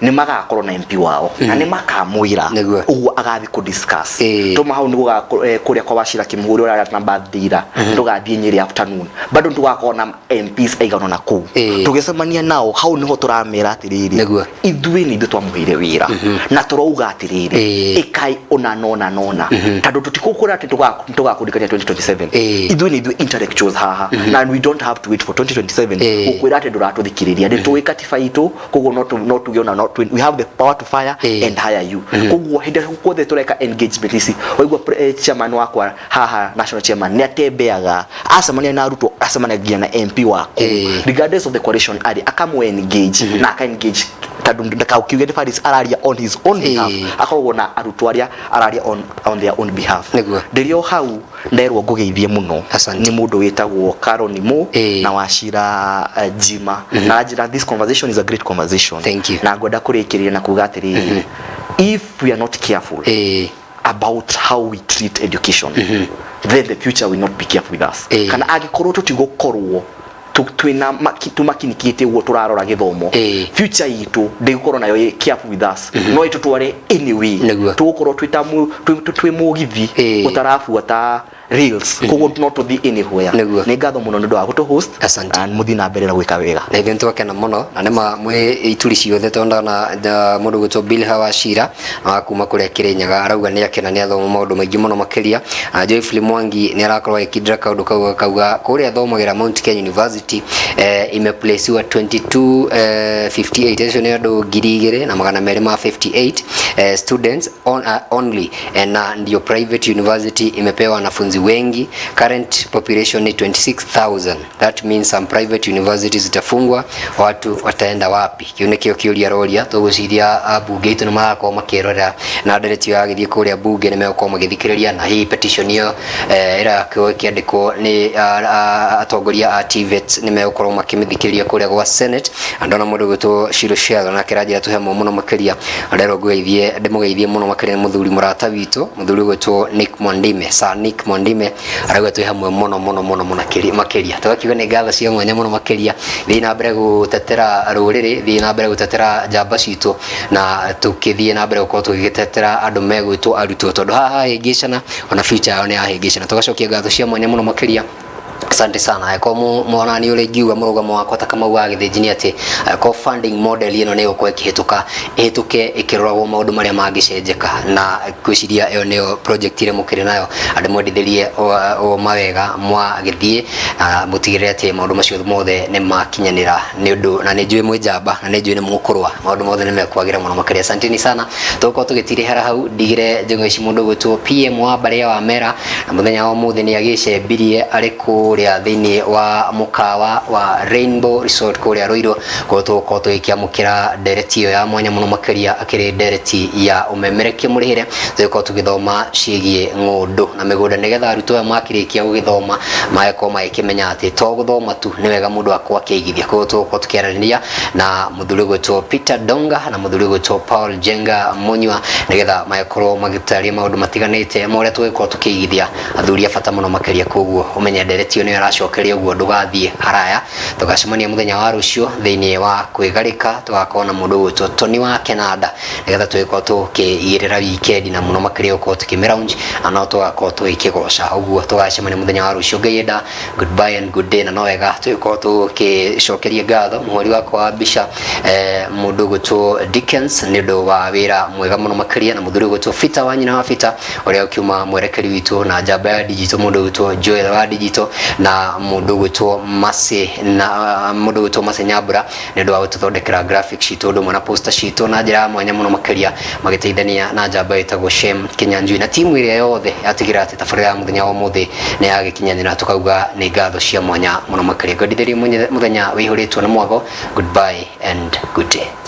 nĩ magakorwo na MP wao na nĩ makamwĩra ũguo agathiĩ kũ discuss tuma hau nĩ gũgakorwo kũrĩa kwa Wachira Kĩmũgũri ũrĩa na birthday ira tũgathiĩ Nyĩrĩ afternoon bado tũgakorwo na MPs aigana na kũu tũgĩcemania nao hau nĩho tũramera atĩrĩrĩ ithuĩ nĩ ithuĩ twamũheire wĩra na tũrauga atĩrĩrĩ ĩkai ũna nona nona tondũ tũtikũkwĩra atĩ tũgakũrikania 2027. Ithuĩ nĩ ithuĩ intellectuals haha na we don't have to wait for 2027 gũkwĩra atĩ ndũratũthikĩrĩria. Nĩ tũĩ katiba itũ, koguo no tuge ona no we have the power to fire and hire you. Koguo hĩndĩ ĩrĩa guothe tũreka engagement ici waigua chairman wakwa haha, national chairman, nĩ atembeaga acemania na arutwo, acemania nginya na MP wa kũu regardless of the coalition arĩ akamũ engage na aka engage tondũ ndakaukiuge nĩ Faris araria on his own behalf, akoragwo na arutwo arĩa araria on their own behalf. Ndĩrĩ o hau nderwo ngũgeithie mũno nĩ mũndũ wĩtagwo Caron Mo na Wachira Jima na anjĩra this conversation is a great conversation. Thank you. Na ngwenda kũrĩkĩrĩria na kuga atĩrĩrĩ, if we are not careful about how we treat education, then the future will not be careful with us. Kana angĩkorwo tũtigũkorwo twĩna tũmakinikĩte ũguo tũrarora gĩthomo, future itũ ndĩgũkorwo nayo ĩ careful with us, no ĩtũtware anyway. Tũgũkorwo twĩ ta twĩ mũgithi ũtarabuata rails, koguo no tũthiĩ anywhere. Nĩ ngatho mũno nĩ ũndũ wa gũtũ host na mũthiĩ na mbere na gwĩka wega. Na ithuĩ nĩtwakena mũno na nĩma mwĩ ituri ciothe tondũ ndona mũndũ gwĩtwo Bilha Wachira wa kuma kũrĩa Kĩrĩnyaga arauga nĩ akena nĩ athoma maũndũ maingĩ mũno makĩria. Joyfully Mwangi nĩ arakorwo agĩkindĩra kaũndũ kau akauga kũrĩa athomagĩra Mount Kenya University, imeplaciwa 22 58, acio nĩ andũ 2258 students only, na ndio private university imepewa wanafunzi wengi. Current population ni 26,000. That means some private universities zitafungwa, watu wataenda wapi? Kĩu nĩkĩo kĩũria roria tũgwĩciria ambunge itũ nĩ marakorwo makĩrorera na ndereti ĩyo yagĩthiĩ kũrĩa bunge nĩ megũkorwo magĩthikĩrĩria na hihi petition ĩyo ĩrakorwo ĩkĩandĩkwo nĩ atongoria a TVET nĩ megũkorwo makĩmĩthikĩrĩria kũrĩa gwa Senate. Na ndona mũndũ ũgwĩtwo Shiro Shell nake aranjĩra tũhe mũno makĩria nderwo ngũgeithie ndĩmũgeithie mũno makĩria nĩ mũthuri mũrata witũ, mũthuri ũgwĩtwo Nick Mwandime, Sir Nick Mwandime, arauga twĩ hamwe mũno mũno mũno mũno makĩria. Tũgakiuga nĩ ngatho cia mwanya mũno makĩria, thiĩ na mbere gũtetera rũrĩrĩ, thiĩ na mbere gũtetera njamba citũ na tũkĩthiĩ na mbere gũkorwo tũgĩtetera andũ megwĩtwo arutwo tondũ haha hahĩngĩcana ona future yao nĩ yahĩngĩcana. Tũgacokia ngatho cia mwanya mũno makĩria. Asante sana. Ko mwanani ũrĩa ingiuga mũrũgamo wakwa ta Kamau wa Gĩthĩnji nĩ atĩ ko funding model ĩno nĩ ĩgũkorwo ĩkĩhĩtũka ĩhĩtũke ĩkĩroragwo maũndũ marĩa mangĩcenjeka na ngwĩciria ĩyo nĩyo project ĩrĩa mũkĩrĩ nayo andũ mwendithĩrie o mawega mwagĩthiĩ na mũtigĩrĩre atĩ maũndũ macio mothe nĩ makinyanĩra nĩ ũndũ na nĩ njũĩ mwĩ njamba na nĩ njũĩ nĩ mũkũrũa maũndũ mothe nĩ mekwagĩra mũno makĩria. Asanteni sana. Tũgũkorwo tũgĩtirĩhera hau ndigĩre njũng'wa ici mũndũ ũgwĩtwo PM wa mbarĩ ya Wamera na mũthenya wa ũmũthĩ nĩ agĩcembirie arĩ kũrĩa thĩinĩ wa mũkawa wa Rainbow Resort kũrĩa Ruiru kũrĩa tũgũkorwo tũgĩkĩamũkĩra ndereti ĩyo ya mwanya mũno makĩria akĩrĩ ndereti ya ũmemerekia mũrĩhĩre tũgĩkorwo tũgĩthoma ciĩgiĩ ng'ũndũ na mĩgũnda nĩgetha arutwo aya makĩrĩkia gũgĩthoma magakorwo magĩkĩmenya atĩ to gũthoma tu nĩ wega mũndũ akorwo akĩigithia. Koguo tũgũkorwo tũkĩaranĩria na mũthuri ũgwĩtwo Peter Donga na mũthuri ũgwĩtwo Paul Jenga Munyua nĩgetha magĩkorwo magĩtarĩria maũndũ matiganĩte ma ũrĩa tũgĩkorwo tũkĩigithia athuri a bata mũno makĩria. Koguo ũmenye ndereti ĩyo nĩyo ĩracokeria ũguo ndũgathiĩ haraya. Tũgacemania mũthenya wa rũciũ thĩinĩ wa kwĩgarĩka, tũgakorwo na mũndũ ũgwĩtwo Tony wa Kenanda nĩgetha tũgĩkorwo tũkĩigĩrĩra wikendi na mũno makĩria gũkorwo tũkĩmĩraunch na no tũgakorwo tũgĩkĩgoca. Ũguo tũgacemania mũthenya wa rũciũ Ngai enda. Goodbye and good day. Na no wega tũgĩkorwo tũgĩcokeria ngatho mũhũri wakwa wa mbica mũndũ ũgwĩtwo Dickens nĩ ũndũ wa wĩra mwega mũno makĩria, na mũthuri ũgwĩtwo Peter wa nyina wa Peter ũrĩa ũkiuma mwerekeri witũ na njamba ya digital mũndũ ũgwĩtwo Joel wa digital, na mũndũ ũgwĩtwo Mercy na mũndũ ũgwĩtwo Mercy Nyambura nĩ ũndũ wa gũtũthondekera graphics citũ ũndũ ũmwe na poster citũ na njĩra ya mwanya mũno makĩria, magĩteithania na njamba ĩtagwo Shem Kinyanjui na timu ĩrĩa yothe yatigĩrĩra atĩ tabarĩra ya mũthenya wa ũmũthĩ nĩ yagĩkinyanĩra. Tukauga nĩ ngatho cia mwanya mũno makĩria. Ngwendithĩrie mũthenya wĩihũrĩtwo na mwago. Goodbye and good day.